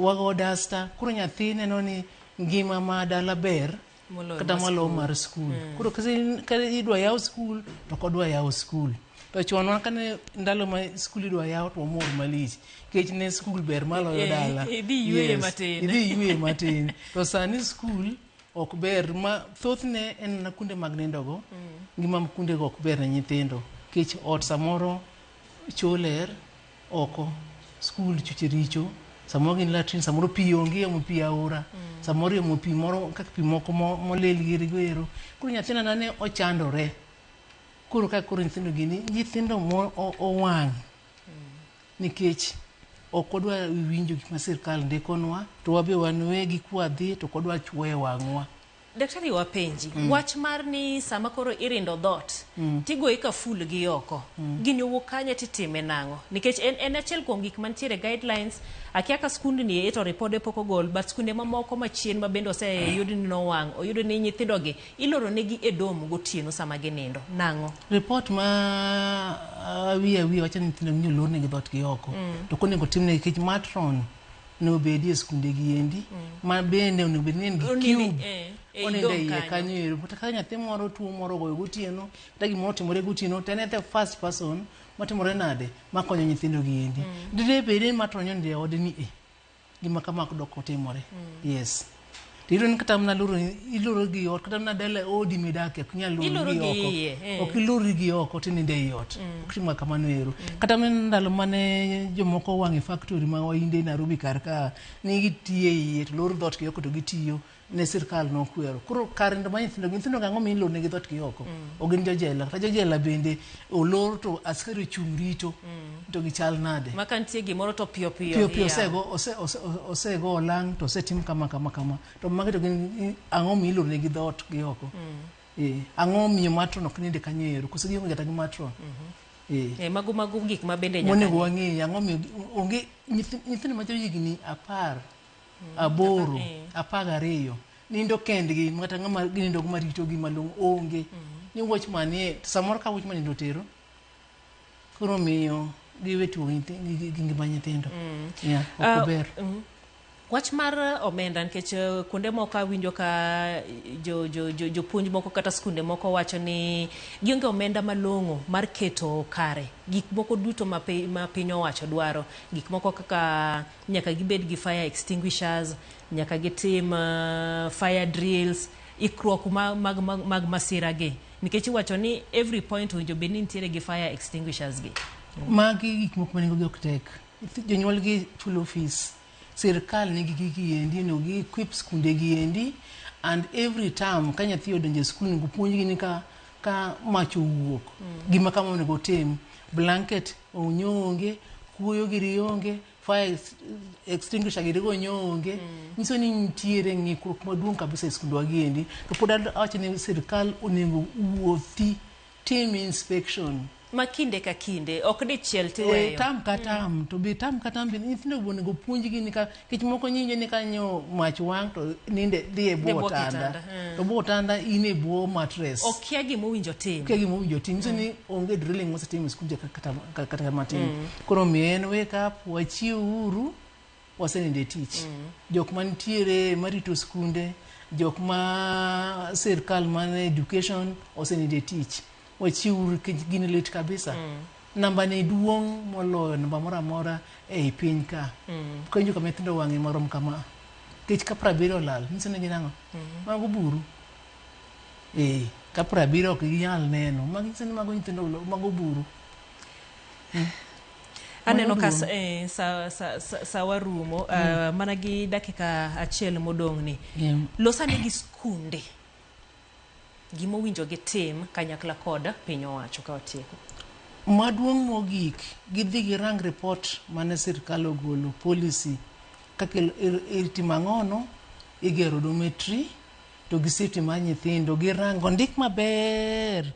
wago dasta. Koro nyathi neno ni ngima ma dala ber Moloyo kata mar maloyo skul. mar skul. Koro ka idwa yaw skul to ok odwa yawo skul. To chon wan kane ndalo ma skul idwa yaw to wamor malich. Nikech ne skul ber maloyo dala. Idhi yweyo Yes, matin. Idhi yweyo matin. To sani skul ok ber ma thothne en mana kuonde mag nindo go. Ngima ma kuonde go ok ber ne nyithindo. Nikech ot samoro choo ler oko, skul choche richo, samoro gin latrine, samoro pi onge iomo pi aora, samoro iomo pi moro kaka pi moko molil giri go ero. Koro nyathina nane ochandore. Koro ka koro nyithindo gini, nyithindo mo owang' nikech ok wadwa winjo gik ma sirkal ndikonwa, to wabe wan wegi kwadhi to ok wadwa chuoyo e wang'wa. Daktari wapenji, wach mar ni sama koro irindo dhoot, tigoyi kaful gi oko. Gini owuok kanye titime nang'o? Nikech en achiel kuom gik mantiere guidelines, akia ka skundni to ripode pok ogol, but skunde mamoko machien ma bende oseyud ni nowang', oyud ni nyithindogi iloro negi e dom gotieno sama ginindo. Nang'o? Report ma awiye awiye wacho ni nyithindo ni olornegi dhoot gi oko. To ok onego timnegi nikech matron onego bedi e skunde gi endi, ma bende onego bed ni en gi Oninde, cube. Ei Onindo dom e iye kanyo. kanyo ero. Kata ka nyathi moro tuo moro ogoyo gotieno, kata gimoro otimore gotieno, to en e the first person matimore nade, makonyo nyithindo gi endi. Dine bed ni matron onindo e ode ni e, gima kama ok dok otimore. Yes. To iyudo ni kata mana loro, iloro gi ot, kata mana dala odi midake, ok inyal loro Iloro gi gi oko. iye, eh. Ok ilorri gi oko tinindo ei ot. Ok tim kamano ero. Kata mana ndalo mane jomoko owang' e factory ma Wahinde Nairobi kar ka, ni gitiyo e iye to lor dhoot gi oko to gitiyo, ne sirkal nokwero. Koro kar nindo mar nyithindo, nyithindo ang'o miyo iloro negi dhoot gi oko? Ok gin jojela. Kata jojela bende olor to askari ochung' rito, to gichal nade? Ma ka nitie gimoro to piyo piyo. Piyo piyo iyawo. Osego olang' to osetim kama kama kama. To magi to gin ang'o miyo iloro negi dhoot gi oko? Ang'o miyo matron ok ninde kanyo ero? Koso gionge kata gi matron? Mago gik ma bende nyaka Monego ng'i. wang'e ang'o miyo onge nyithindo ma johigni 10, 8, 12 nindo kendgi kata ng'ama ginindo go maritogi malong'o onge. Ni watchman nie samoro ka watchman nindo otero koro miyo giwe tugo gi ngima nyithindo. Yeah, ok ober. Wach mar omenda nikech kuonde moko awinjo ka jopuonj moko kata skunde moko wacho ni gionge omenda malong'o mar keto kare gik moko duto ma piny owacho dwaro. Gik moko kaka nyaka gibed gi fire extinguishers, nyaka gitim fire drills, ikruok mag masira gi. Nikech iwacho ni every point owinjo bed ni nitiere gi fire extinguishers gi. Magi gik moko ma nengogi ok tek. Jonyuol gi chulo fees. Sirkal nigi gigi endi, onego gi equip skunde gi endi, and every term ka nyathi odonjo e skul onego puonjgi ni ka mach owuok, gima kama onego otim, blanket onyo onge, kuoyo giri onge, fire extinguisher giri go onyo onge. Nyiso ni nitiere ng'ikruok maduong' kabisa e skundwa gi endi. To pod awacho ni sirkal onego wuothi tim inspection Ma kinde ka kinde, ok dichiel tiweyo. Tam ka tam, to be tam ka tam bende nyithindo onego puonjgi ni ka kech moko nyinjo ni kanyo mach wang' to ninde dhi e bwo bwo otanda. kitanda, To bwo otanda in e bwo mattress. Okia gima owinjo tim. Okia gima owinjo tim. Nyiso ni onge drilling mosetim e skunde kata matin. Koro omiyo en wake up, wachiew uru, wasenindo e tich. Jok mantiere marito skunde, jok ma sirkal man education osenindo e tich. Wachiw uru nikech gini lit kabisa. Namba ni duong' moloyo namba moro amora ei piny ka. Kainjo kama nyithindo wang'e marom kama. Nikech ka 70 olal, nyiso ni gin ang'o? Mago buru. Ka 70 ok ginyal neno. Magi nyiso ni mago nyithindo mago buru. Aneno ka Mano sa warumo mana gi dakika achiel modong' ni. Losane gi skunde. Gimowinjo gitim kanyakla kod piny owacho ka watieko. Maduong' mogik, gidhi girang report mane sirkal ogolo, policy kaka itimo ang'ono, igero dormitory to gi safety mar nyithindo, girango ndik maber.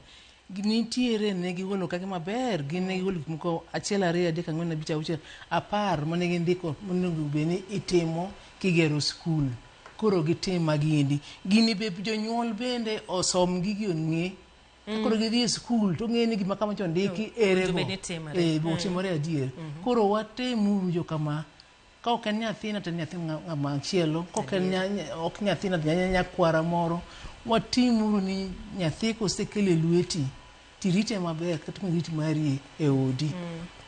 Nitiere ne gigolo kake maber, gin ne gigolo gik moko 1 2 3 4 5 6 10 mane gindiko monego bed ni itimo kigero skul. Koro gitim magiendi. Gini be jonyuol bende osom gigi ong'e. Koro gidhi e skul to ng'e ni gima kama to ndiki ere Owinjo go. bed ni timore. Otimore adier. Koro watemuru jokama. Ka ok en nyathina to en nyathi ng'ama chielo. Ka ok en ok nyathina to en nyakwara moro. Watimuru ni nyathi kosekel e lweti tirite maber kata mirit mari e odi.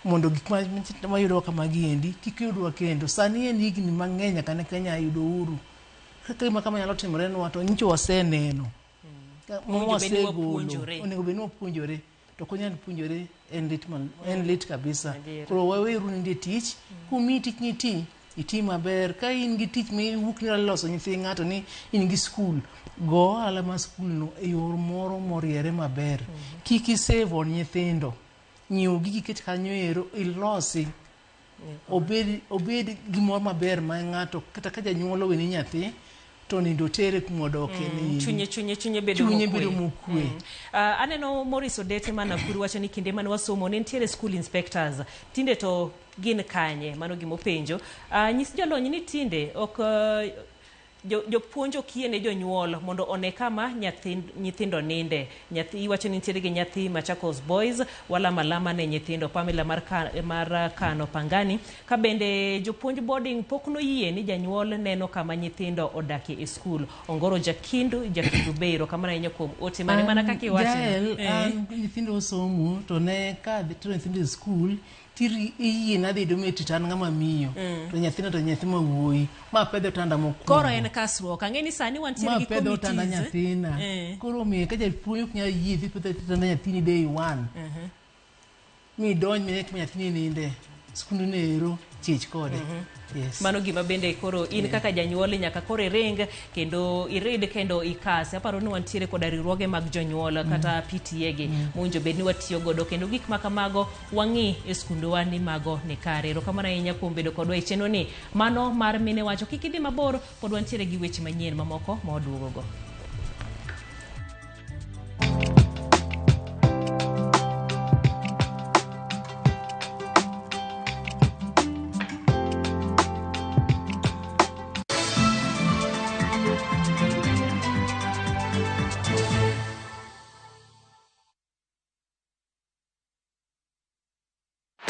Mondo gik mayudowa kamagi endi kik yudwa kendo. Sani en higni mang'eny nyaka ne Kenya yudo uhuru. Kaka gima kama nyalo timorenwa to nyicho waseneno. Owinjo bed ni Wasegolo. wapuonjore. Onego bed ni wapuonjore. To ok wanyal puonjore en lit en lit kabisa. Adier. Koro waweuru nindo e tich. Kumiyi tich ni iti, iti maber. Ka in gi tich miwuok ni loso nyithi ng'ato ni in gi skul, go ohala mar skul no e yor moro moriere maber. Kik isave on nyithindo. Nyiew gigi ket kanyo ero ilosi. Obed gimoro maber ma ng'ato kata ka janyuol oweni nyathi to nindo tere kuma odoke ni Chunye bedo chunye mokwe. bedo mokwe. Aneno Maurice Odete ma Nakuru wacho ni kinde mane wasomo ne nitiere school inspectors. Tinde to gin kanye? Mano gima openjo. Nyis jolony ni tinde ok jopuonj ok yiene jonyuol mondo one kama nyithindo ninde. Nyathi iwacho ni nitiere gi nyathi Machakos Boys walama lama ne nyithindo Pamela mar Kano Pangani. Ka bende jopuonj boarding pok noyie ni janyuol neno kama nyithindo odakie e skul. Ongoro Jakindu Beiro kamano ahinya kuom ote mane mana kaka iwacho. Jael, an nyithindo osomo to ne ka adhi tero nyithindo e skul iyie nadhi dormitory to an ng'ama miyo. To nyathina to nyathi ma wuoyi. Ma pedho otanda mokwongo. Koro en kasruok. Ang'e ni sani wantiere gi Ma pedho otanda committees. nyathina. Koro omiyo ka japuonj ok nyal yie dhi pedho otanda nyathini day one. Mi donj mine kuma nyathini ninde. Skundno ero chich kode. Yes. Mano gima bende koro in kaka janyuol nyaka koro iring kendo irid kendo ikase. Aparo ni wantiere koda riwruoge mag jonyuol kata PTA gi mowinjo bed ni watiyo godo kendo gik ma kamago wang'i e skundewa ni mago ni kare. Erokamano ahinya kuom bedo kodwa e chenro ni. Mano mar mine wacho kik idhi mabor pod wantiere gi weche manyien mamoko ma waduogo go.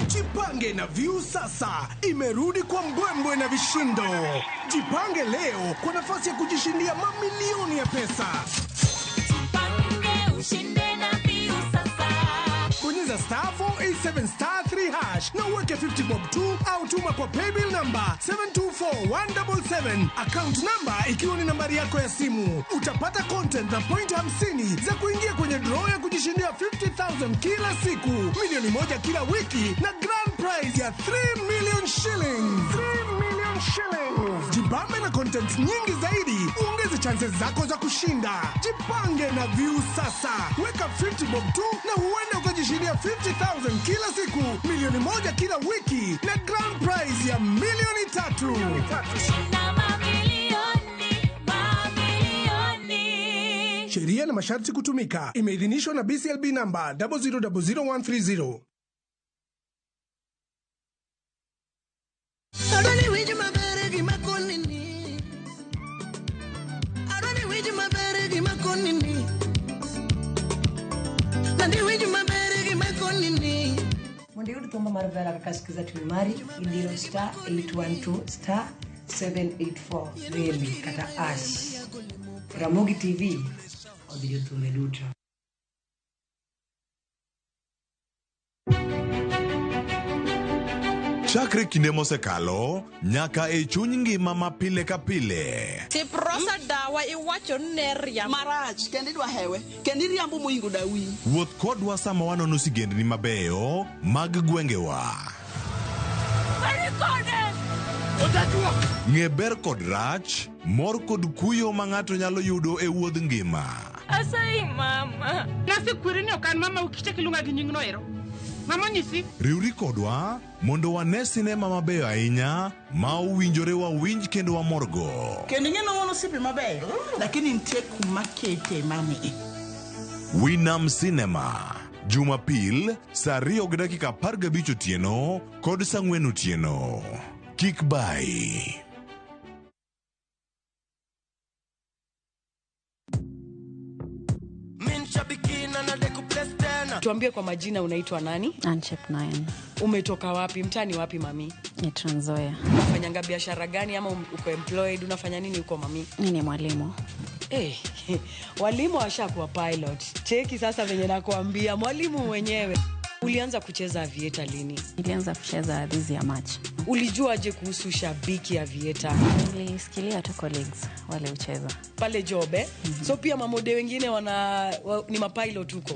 Jipange na Viusasa imerudi kwa mbwembwe na vishindo. Jipange leo kwa nafasi ya kujishindia mamilioni ya pesa. Jipange ushinde na Viusasa. Bonyeza star 487 star 3 hash na uweke 50 bob tu au tuma kwa paybill number 724177, account number ikiwa ni nambari yako ya simu. Utapata content na point 50 za kuingia kwenye draw ya kujishindia 50,000 kila siku, 1 milioni kila wiki na grand prize ya 3 million shillings. 3 million shillings. Jibambe na content nyingi zaidi, uongeze chances zako za kushinda. Jipange na Viusasa. Weka 50 bob tu na huenda ukajishindia 50,000 kila siku, 1 milioni kila wiki na grand prize ya 3 milioni. Shinda mamilioni, mamilioni. Sheria na masharti kutumika. Imeidhinishwa na BCLB namba 0000130. Adwani winj maber gima konini. Adwani winj maber gima konini. Nandi winj maber gima konini. Mondo iyud thumba mar Vera kaka Skiza TV mari, idiro star 812 star 784 reli kata ash. Ramogi TV odhi jothumbe duto. Chakre kinde mosekalo nyaka e chuny ngima ma pile ka pile. Siprosa dawa iwacho ni ne riambo. Marach kendo idwa hewe kendo iriambo moingo dawi. Wuoth kodwa sama wanono sigendni mabeyo mag gwengewa. Ng'e ber kod rach, mor kod kuyo ma ng'ato nyalo yudo e wuodh ngima. Asayi mama. Nasekweri ni ok an mama ukichak iluonga gi nyingno ero. Mama onyisi. Riwri kodwa mondo wane sinema mabeyo ahinya ma owinjore wawinj kendo wamorgo. Kendo ing'e ni wan osiepe mabeyo lakini nitie kuma kete mami. Winam Cinema, Jumapil saa 2:15 otieno kod saa 4 otieno. Kik bayi. Tuambie kwa majina, unaitwa nani? Anchep 9. Umetoka wapi? Mtaani wapi mami? Ni Trans Nzoia. Unafanyanga biashara gani ama uko employed? Unafanya nini huko mami? Mimi ni mwalimu. Eh, walimu washakuwa pilot. Cheki sasa venye nakuambia, mwalimu mwenyewe. Ulianza kucheza avieta lini? Nilianza kucheza this year March. Ulijuaje kuhusu shabiki avieta? Nilisikilia tu colleagues wale ucheza. Pale job eh? So pia mamode wengine ni mapilot huko.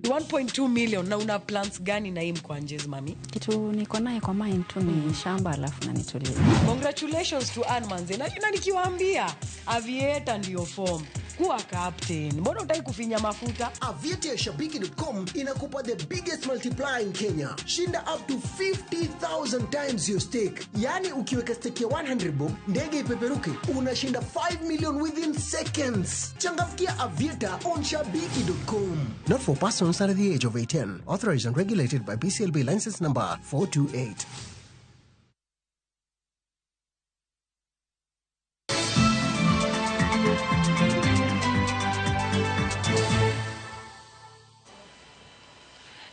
1.2 million na una plans gani na hii Mkwanjez mami? Kitu niko naye kwa mind tu ni shamba alafu na nitulie. Congratulations to Ann Manze. Na nikiwaambia avieta ndio form. Kuwa captain. Mbona hutaki kufinya mafuta? Avieta ya shabiki.com inakupa the biggest multiplier in Kenya. Shinda up to 50,000 times your stake. Yani ukiweka stake ya 100 bob, ndege ipeperuke, unashinda 5 million within seconds. Changamkia Avieta on shabiki.com. Not for persons under the age of 18. Authorized and regulated by BCLB license number 428.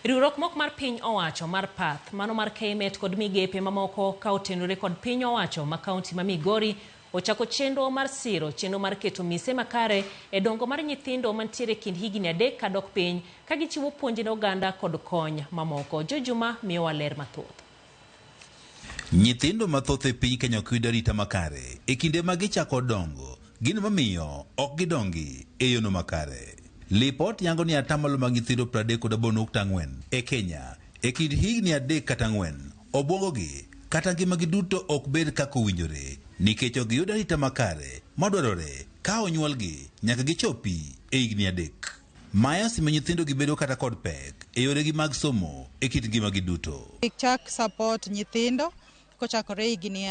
Riwruok moko mar piny owacho mar Path, mano mar KMET kod migepe mamoko ka otenore kod piny owacho ma kaunti ma Migori ochako chenro mar siro chenro mar keto mise makare e dongo mar nyithindo mantiere kind higni 3 kadok piny ka gichiwo puonj ne oganda kod kony mamoko. Jojuma miyowa ler mathoth. Nyithindo mathoth e piny Kenya ok yud arita makare e kinde ma gichako dongo, gino mamiyo ok gidongi e yono makare. Lipot yango ni atamalo mag nyithindo 38.4 e Kenya e kind higni 3 kata 4 obwongogi kata ngimagi duto ok bed kaka owinjore nikech ok giyud arita makare madwarore ka onyuolgi nyaka gichopi e higni 3. Mae osemiyo nyithindo gibedo kata kod pek e yoregi mag somo e kit ngimagi duto. Chak support nyithindo kochakore higni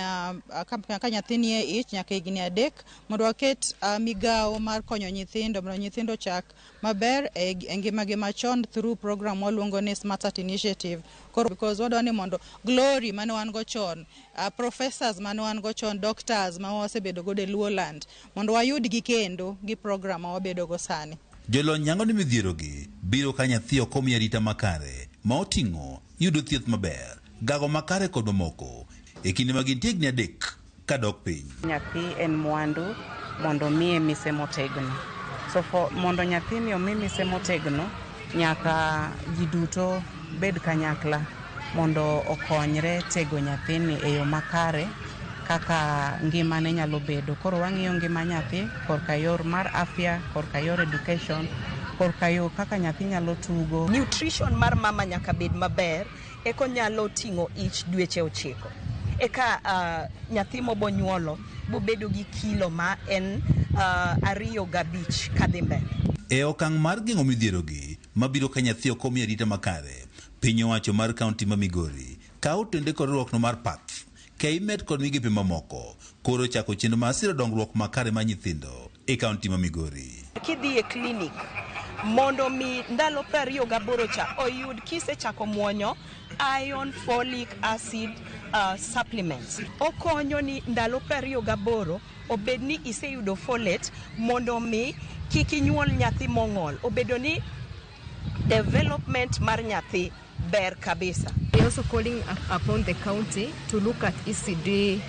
ka nyathi nie ich nyaka higni 3 mondo waket migawo mar konyo nyithindo mondo nyithindo chak maber e ngimagi machon through program waluongo ni Smart Start Initiative. Koro because wadwa ni mondo glory mane wan go chon, professors mane wan go chon, doctors ma wasebedo godo e Luoland mondo wayudgi kendo gi program ma wabedo go sani. Jolony yango ni midhierogi biro ka nyathi ok omi arita makare ma oting'o yudo thieth maber, gago makare kod mamoko e kinde ma gintie higni 3 kadok piny. Nyathi en mwandu mondo miye mise motegno. So for mondo nyathini omi mise motegno, nyaka ji duto bed kanyakla mondo okonyre tego nyathini e yo makare kaka ngimane nyalo bedo. Koro wang'iyo ngima nyathi korka yor mar afya, korka yor education, korka yo kaka nyathi nyalo tugo. Nutrition mar mama nyaka bed maber eko nyalo ting'o ich dweche 9. Eka nyathi mobonyuolo bobedo gi kilo ma en 2.5 kadhi mbele. E okang' mar geng'o midhierogi mabiro ka nyathi ok omi arita makare, piny owacho mar kaunti ma Migori kawo tende kod riwruokno mar Path, KMET kod migepe mamoko koro chako chenro mar siro dongruok makare mar nyithindo e kaunti ma Migori. Kidhi e klinik mondo mi ndalo 28 cha oyud kisechako muonyo iron folic acid supplements. Okonyo ni ndalo 28 obed ni iseyudo folate mondo mi kik inyuol nyathi mong'ol, obedo ni development mar nyathi ber kabisa. We are also calling upon the county to look at ECD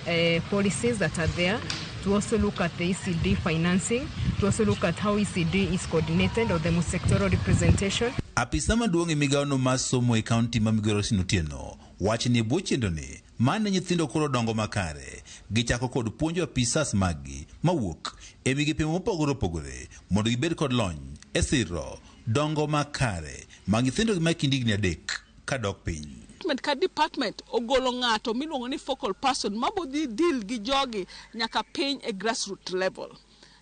policies that are there, to also look at the ECD financing, to also look at how ECD is coordinated or the sectoral representation. Apisa maduong' e migawono mar somo e kaunti ma Migori Roslyn Otieno Wach ni bwo chenroni mane nyithindo koro dongo makare, gichako kod puonjo apisas maggi mawuok e migepe mopogore opogore mondo gibed kod lony e siro dongo makare mag nyithindo ma kind higni 3 kadok piny. Department ka department ogolo ng'ato miluongo ni focal person mabodhi deal gi jogi nyaka piny e grassroots level.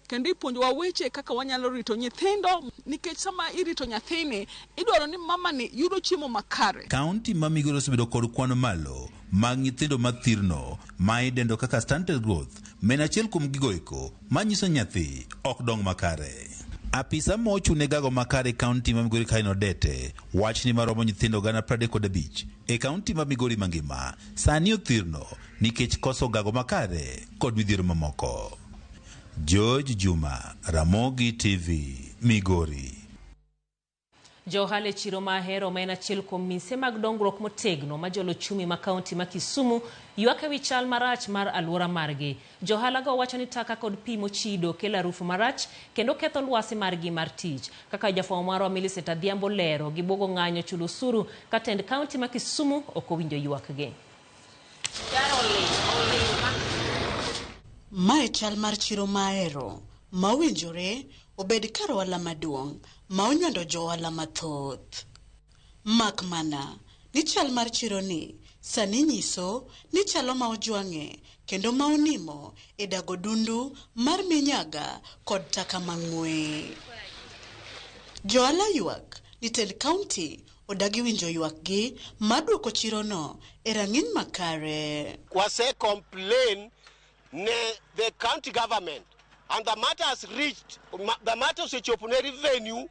Kendo ipuonjowa weche kaka wanyalo rito nyithindo nikech sama irito nyathini idwaro ni mamani yudo chiemo makare. Kaunti ma Migori osebedo kod kwan malo mag nyithindo mathirno ma idendo kaka stunted growth ma en achiel kuom gigo eko manyiso nyathi ok dong makare. Apisa ma ochung' ne gago makare e kaunti ma Migori Kain Odete wach ni maromo nyithindo 35,000 e kaunti ma Migori mangima sani othirno nikech koso gago makare kod midhiero mamoko. George Juma, Ramogi TV, Migori. Jo ohala e chiro ma Ahero ma en achiel kuom mise mag dongruok motegno ma jolo ochumi ma kaunti ma Kisumu ywak ewi chal marach mar aluora margi. Jo ohala go wacho ni taka kod pi mochido kelo harufu marach kendo ketho lwasi margi mar tich. Kaka jafwambo marwa Millicent Adhiambo lero, gibuogo ng'anyo chulo osuru ka tend kaunti ma Kisumu ok owinjo ywakgi. Mae chal mar chiro ma Ahero ma owinjore obed kar ohala maduong' ma onywando jo ohala mathoth. Mak mana ni chal mar chiro ni sani nyiso ni chalo ma ojwang'e kendo ma onimo e dago dundu mar minyaga kod taka mang'we. Jo ohala ywak ni tend kaunti odagi winjo ywakgi mar duoko chirono e rang'iny makare. Wase complain ne the county government and the matter has reached, the matter osechopo ne revenue,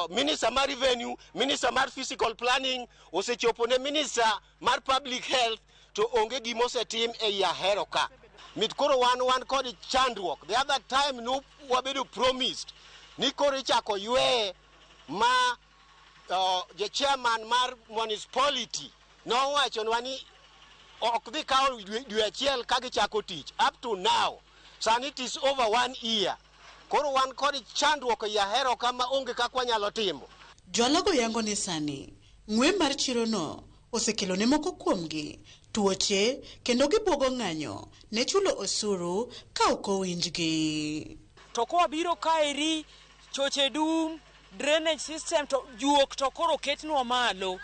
minister mar revenue, minister mar physical planning, osechopo ne minister mar public health, to onge gima osetim ei Ahero ka. Mit koro wan kod chandruok. The other time no wabedo promised ni koro ichako yweye ma the chairman mar municipality nowachonwa ni ok dhi kawo dwe achiel ka gichako tich. Up to now, sani it is over 1 year. Koro wan kod chandruok ei Ahero ka ma onge kaka wanyalo timo. Joalago yango ni sani ng'we mar chirono osekelo ne moko kuomgi tuoche kendo gibuogo ng'anyo ne chulo osuru ka ok owinjgi. To kwabiro kaeri choche dum, drainage system to juok to koro ketnwa malo.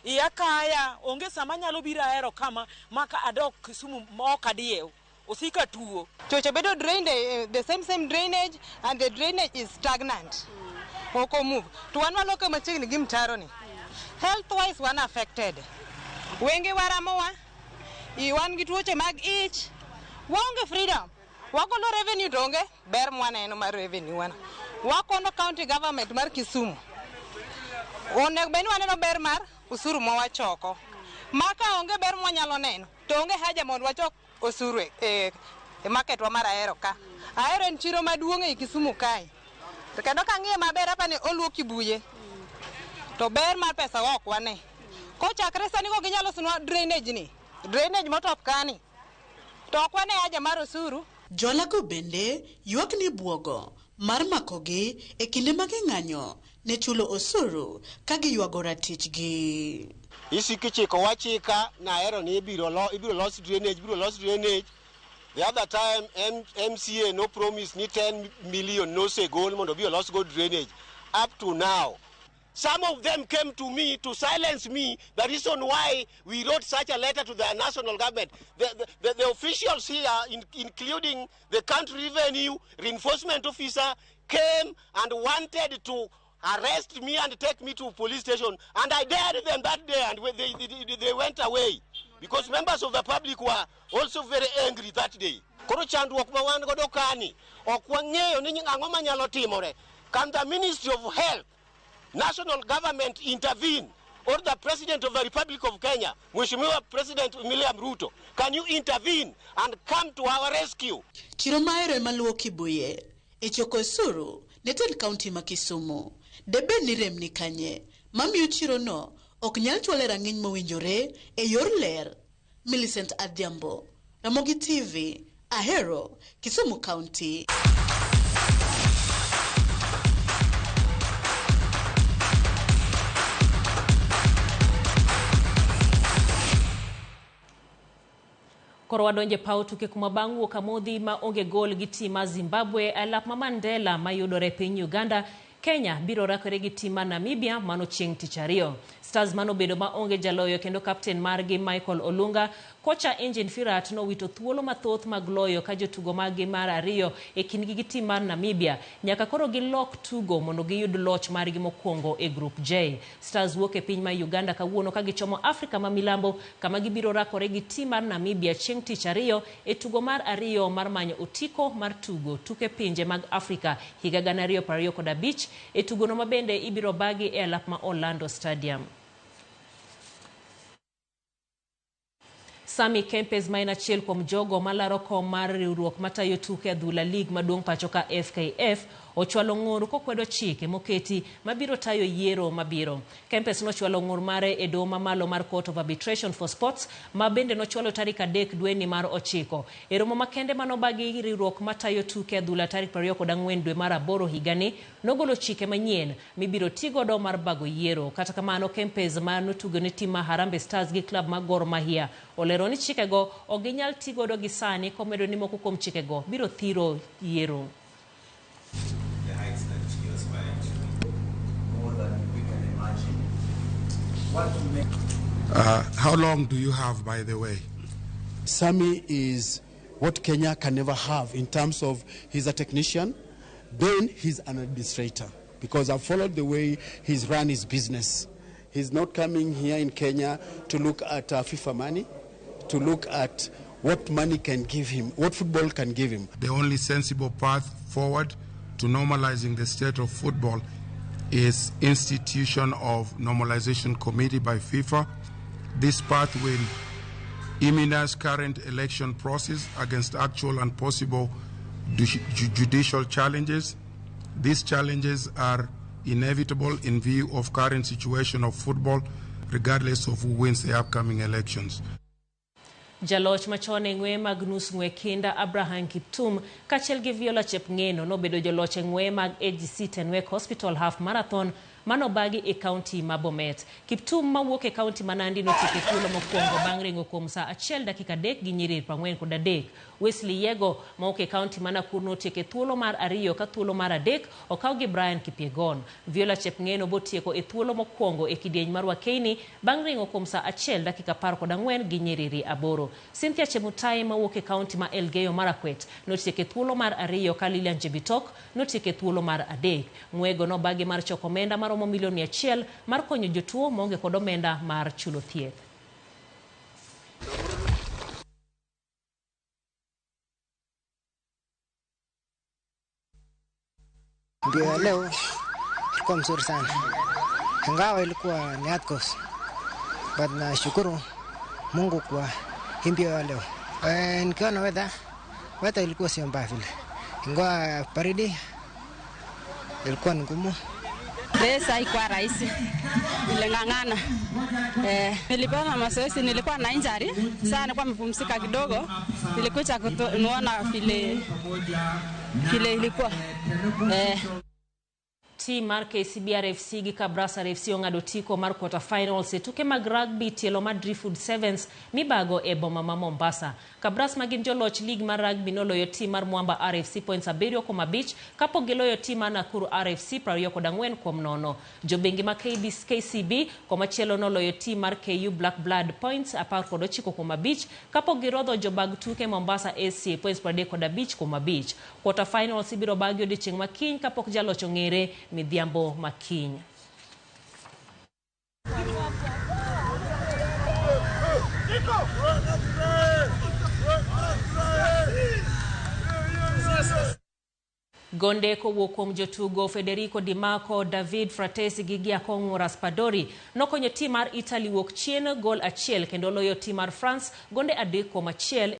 Iya kaya onge sama nyalo biro Ahero kama maka adok Kisumu ma ok adiew. Osika tuo. Choche bedo drained, the same drainage, and the drainage is stagnant. Ok move. To wan waloke machiegni gi mtaro ni. Health wise wan affected. Wenge waramowa, wan gi tuoche mag ich, waonge freedom. Wagolo revenue to onge ber mwaneno mar revenue wana. Wakono county government mar Kisumu. Onego bed ni waneno ber mar osuru mawachoko. Ma ka onge ber mwanyalo neno, to onge haja mondo wachok osuru e market wa mar Ahero ka. Ahero en chiro maduong' ei Kisumu kae. To kendo kang'iye maber apa ni oluo Kibuye. To ber mar pesa wa ok wane. Kochakre sani go ginyalo losonwa drainage ni. Drainage motop kani. To ok wane haja mar osuru. Joalago bende ywak ni buogo mar makogi e kinde ma ging'anyo ne chulo osuru ka giywago ratichgi. Isiko ichiko wachika na Ahero ni ibiro los drainage, ibiro los drainage. The other time MCA no promise ni 10 million nosegol mondo obi olos go drainage. Up to now, some of them came to me to silence me. The reason why we wrote such a letter to the national government, the officials here, including the country revenue reinforcement officer, came and wanted to arrest me and take me to police station. And I dared them that day, and they went away. Because members of the public were also very angry that day. Koro chandruok ma wan godo kani, ok wang'eyo ni ang'o manyalo timore. Can the Ministry of Health, national government intervene, or the President of the Republic of Kenya, Mheshimiwa President William Ruto, can you intervene and come to our rescue? Chiro ma Ahero ema luwo Kibuye e choko osuru ne tend kaunti ma Kisumu. Debed ni rem ni kanye mamiyo chirono ok nyal chwale rang'iny mowinjore e yor ler. Millicent Adhiambo, Ramogi TV, Ahero, Kisumu County. Koro wadonje paw tuke kuma bang' wuok amodhi ma onge gol gi tim mar Zimbabwe e alap ma Mandela mayudore e piny Uganda, Kenya biro rakore gi tim mar Namibia mano chieng' tich ariyo. Stars manobedo ma onge jaloyo kendo kapten margi Michael Olunga, kocha Engin Firat nowito thuolo mathoth mag loyo ka jotugo maggi mar ariyo e kindgi gi tim mar Namibia nyaka koro gilok tugo mondo giyud loch margi mokwongo e Group J. Stars wuok e piny mar Uganda kawuono ka gichomo Afrika ma milambo kama gibiro rakore gi tim mar Namibia chieng' tich ariyo e tugo mar ariyo mar manyo otiko mar tugo tuke pinje mag Afrika higa 2025 e tugono ma bende ibiro bagi e alap ma Orlando Stadium. Sammy Kempes ma en achiel kuom jogo malaro kom mar riwruok matayo tuke adhula lig maduong' pacho ka FKF ochwalo ng'ur kokwedo chike moketi mabiro tayo yiero mabiro. Kempes nochwalo ng'ur mare e doho mamalo mar Court of Arbitration for Sports ma bende nochwalo tarik 3 dweni mar 9. E romo makende manobagi riwruok matayo tuke adhula tarik 24 dwe mar 8 higani nogolo chike manyien mibiro tigodo mar bago yiero. Kata kamano Kempes ma notugo ne tim mar Harambee Stars gi klab mar Gor Mahia olero ni chikego ok ginyal tigodo gi sani komedo ni moko kuom chikego biro thiro yiero. The heights that you aspire to, more than we can imagine. What make How long do you have, by the way? Sammy is what Kenya can never have in terms of he's a technician, then he's an administrator, because I've followed the way he's run his business. He's not coming here in Kenya to look at FIFA money, to look at what money can give him, what football can give him. The only sensible path forward to normalizing the state of football is institution of normalization committee by FIFA. This path will immunize current election process against actual and possible judicial challenges. These challenges are inevitable in view of current situation of football, regardless of who wins the upcoming elections. Jaloch machon e ng'we mag nus ng'we kinda Abraham Kiptum kaachiel gi Viola Chepng'eno nobedo joloch e ng'we mag AGC Tenwek Hospital Half Marathon manobagi e kaunti ma Bomet. Kiptum mawuok e kaunti ma Nandi notieko e thuolo mokwongo bang' ringo kuom saa 1 dakika 3 gi nyiriri 43. Wesley Yego mawuok e kaunti ma Nakuru notieko e thuolo mar 2 ka thuolo mar 3 okaw gi Brian Kipyegon. Viola Chepng'eno botieko e thuolo mokwongo e kidieny mar Wakeini bang' ringo kuom saa 1 dakika 14 gi nyiriri 8. Cynthia Chemutai mawuok e kaunti ma Elgeyo Marakwet notieko e thuolo mar 2 ka Lilian Jebitok notieko e thuolo mar 3. Ng'wego nobagi mar choko omenda maromo milion 100 mar konyo jotuo maonge kod omenda mar chulo thieth. Mbio ya leo ilikuwa mzuri sana, ingawa ilikuwa ni hard course, but nashukuru Mungu kwa hii mbio ya leo. Nikiona weather ilikuwa sio mbaya vile, ingawa baridi ilikuwa ni ngumu. Pesa haikuwa rahisi, niling'ang'ana. Nilipata mazoezi, nilikuwa na injury, sasa nilikuwa nimepumzika kidogo, nilikuja kuona vile ilikuwa. Team mar KCB RFC gi Kabras RFC ong'ado otiko mar quarter finals e tuke mag rugby tielo mar Driftwood Sevens mibago e boma ma Mombasa. Kabras ma gin joloch league mar rugby noloyo team mar Mwamba RFC points 7.5 kapok giloyo team mar Nakuru RFC 24-0. Jobengi ma KCB komachielo noloyo team mar KU Black Blood points 19.5 kapok girodho jobag tuke Mombasa SC points 35.5. Quarter finals ibiro bagi odiechieng' ma kiny kapok jaloch ong'ere midhiambo makiny. Gonde kowuok kuom jotugo Federico Di Marco, David Frattesi gi Giacomo Raspadori nokonyo tim mar Italy wuok chien gol 1 kendo loyo tim mar France gonde 3-1.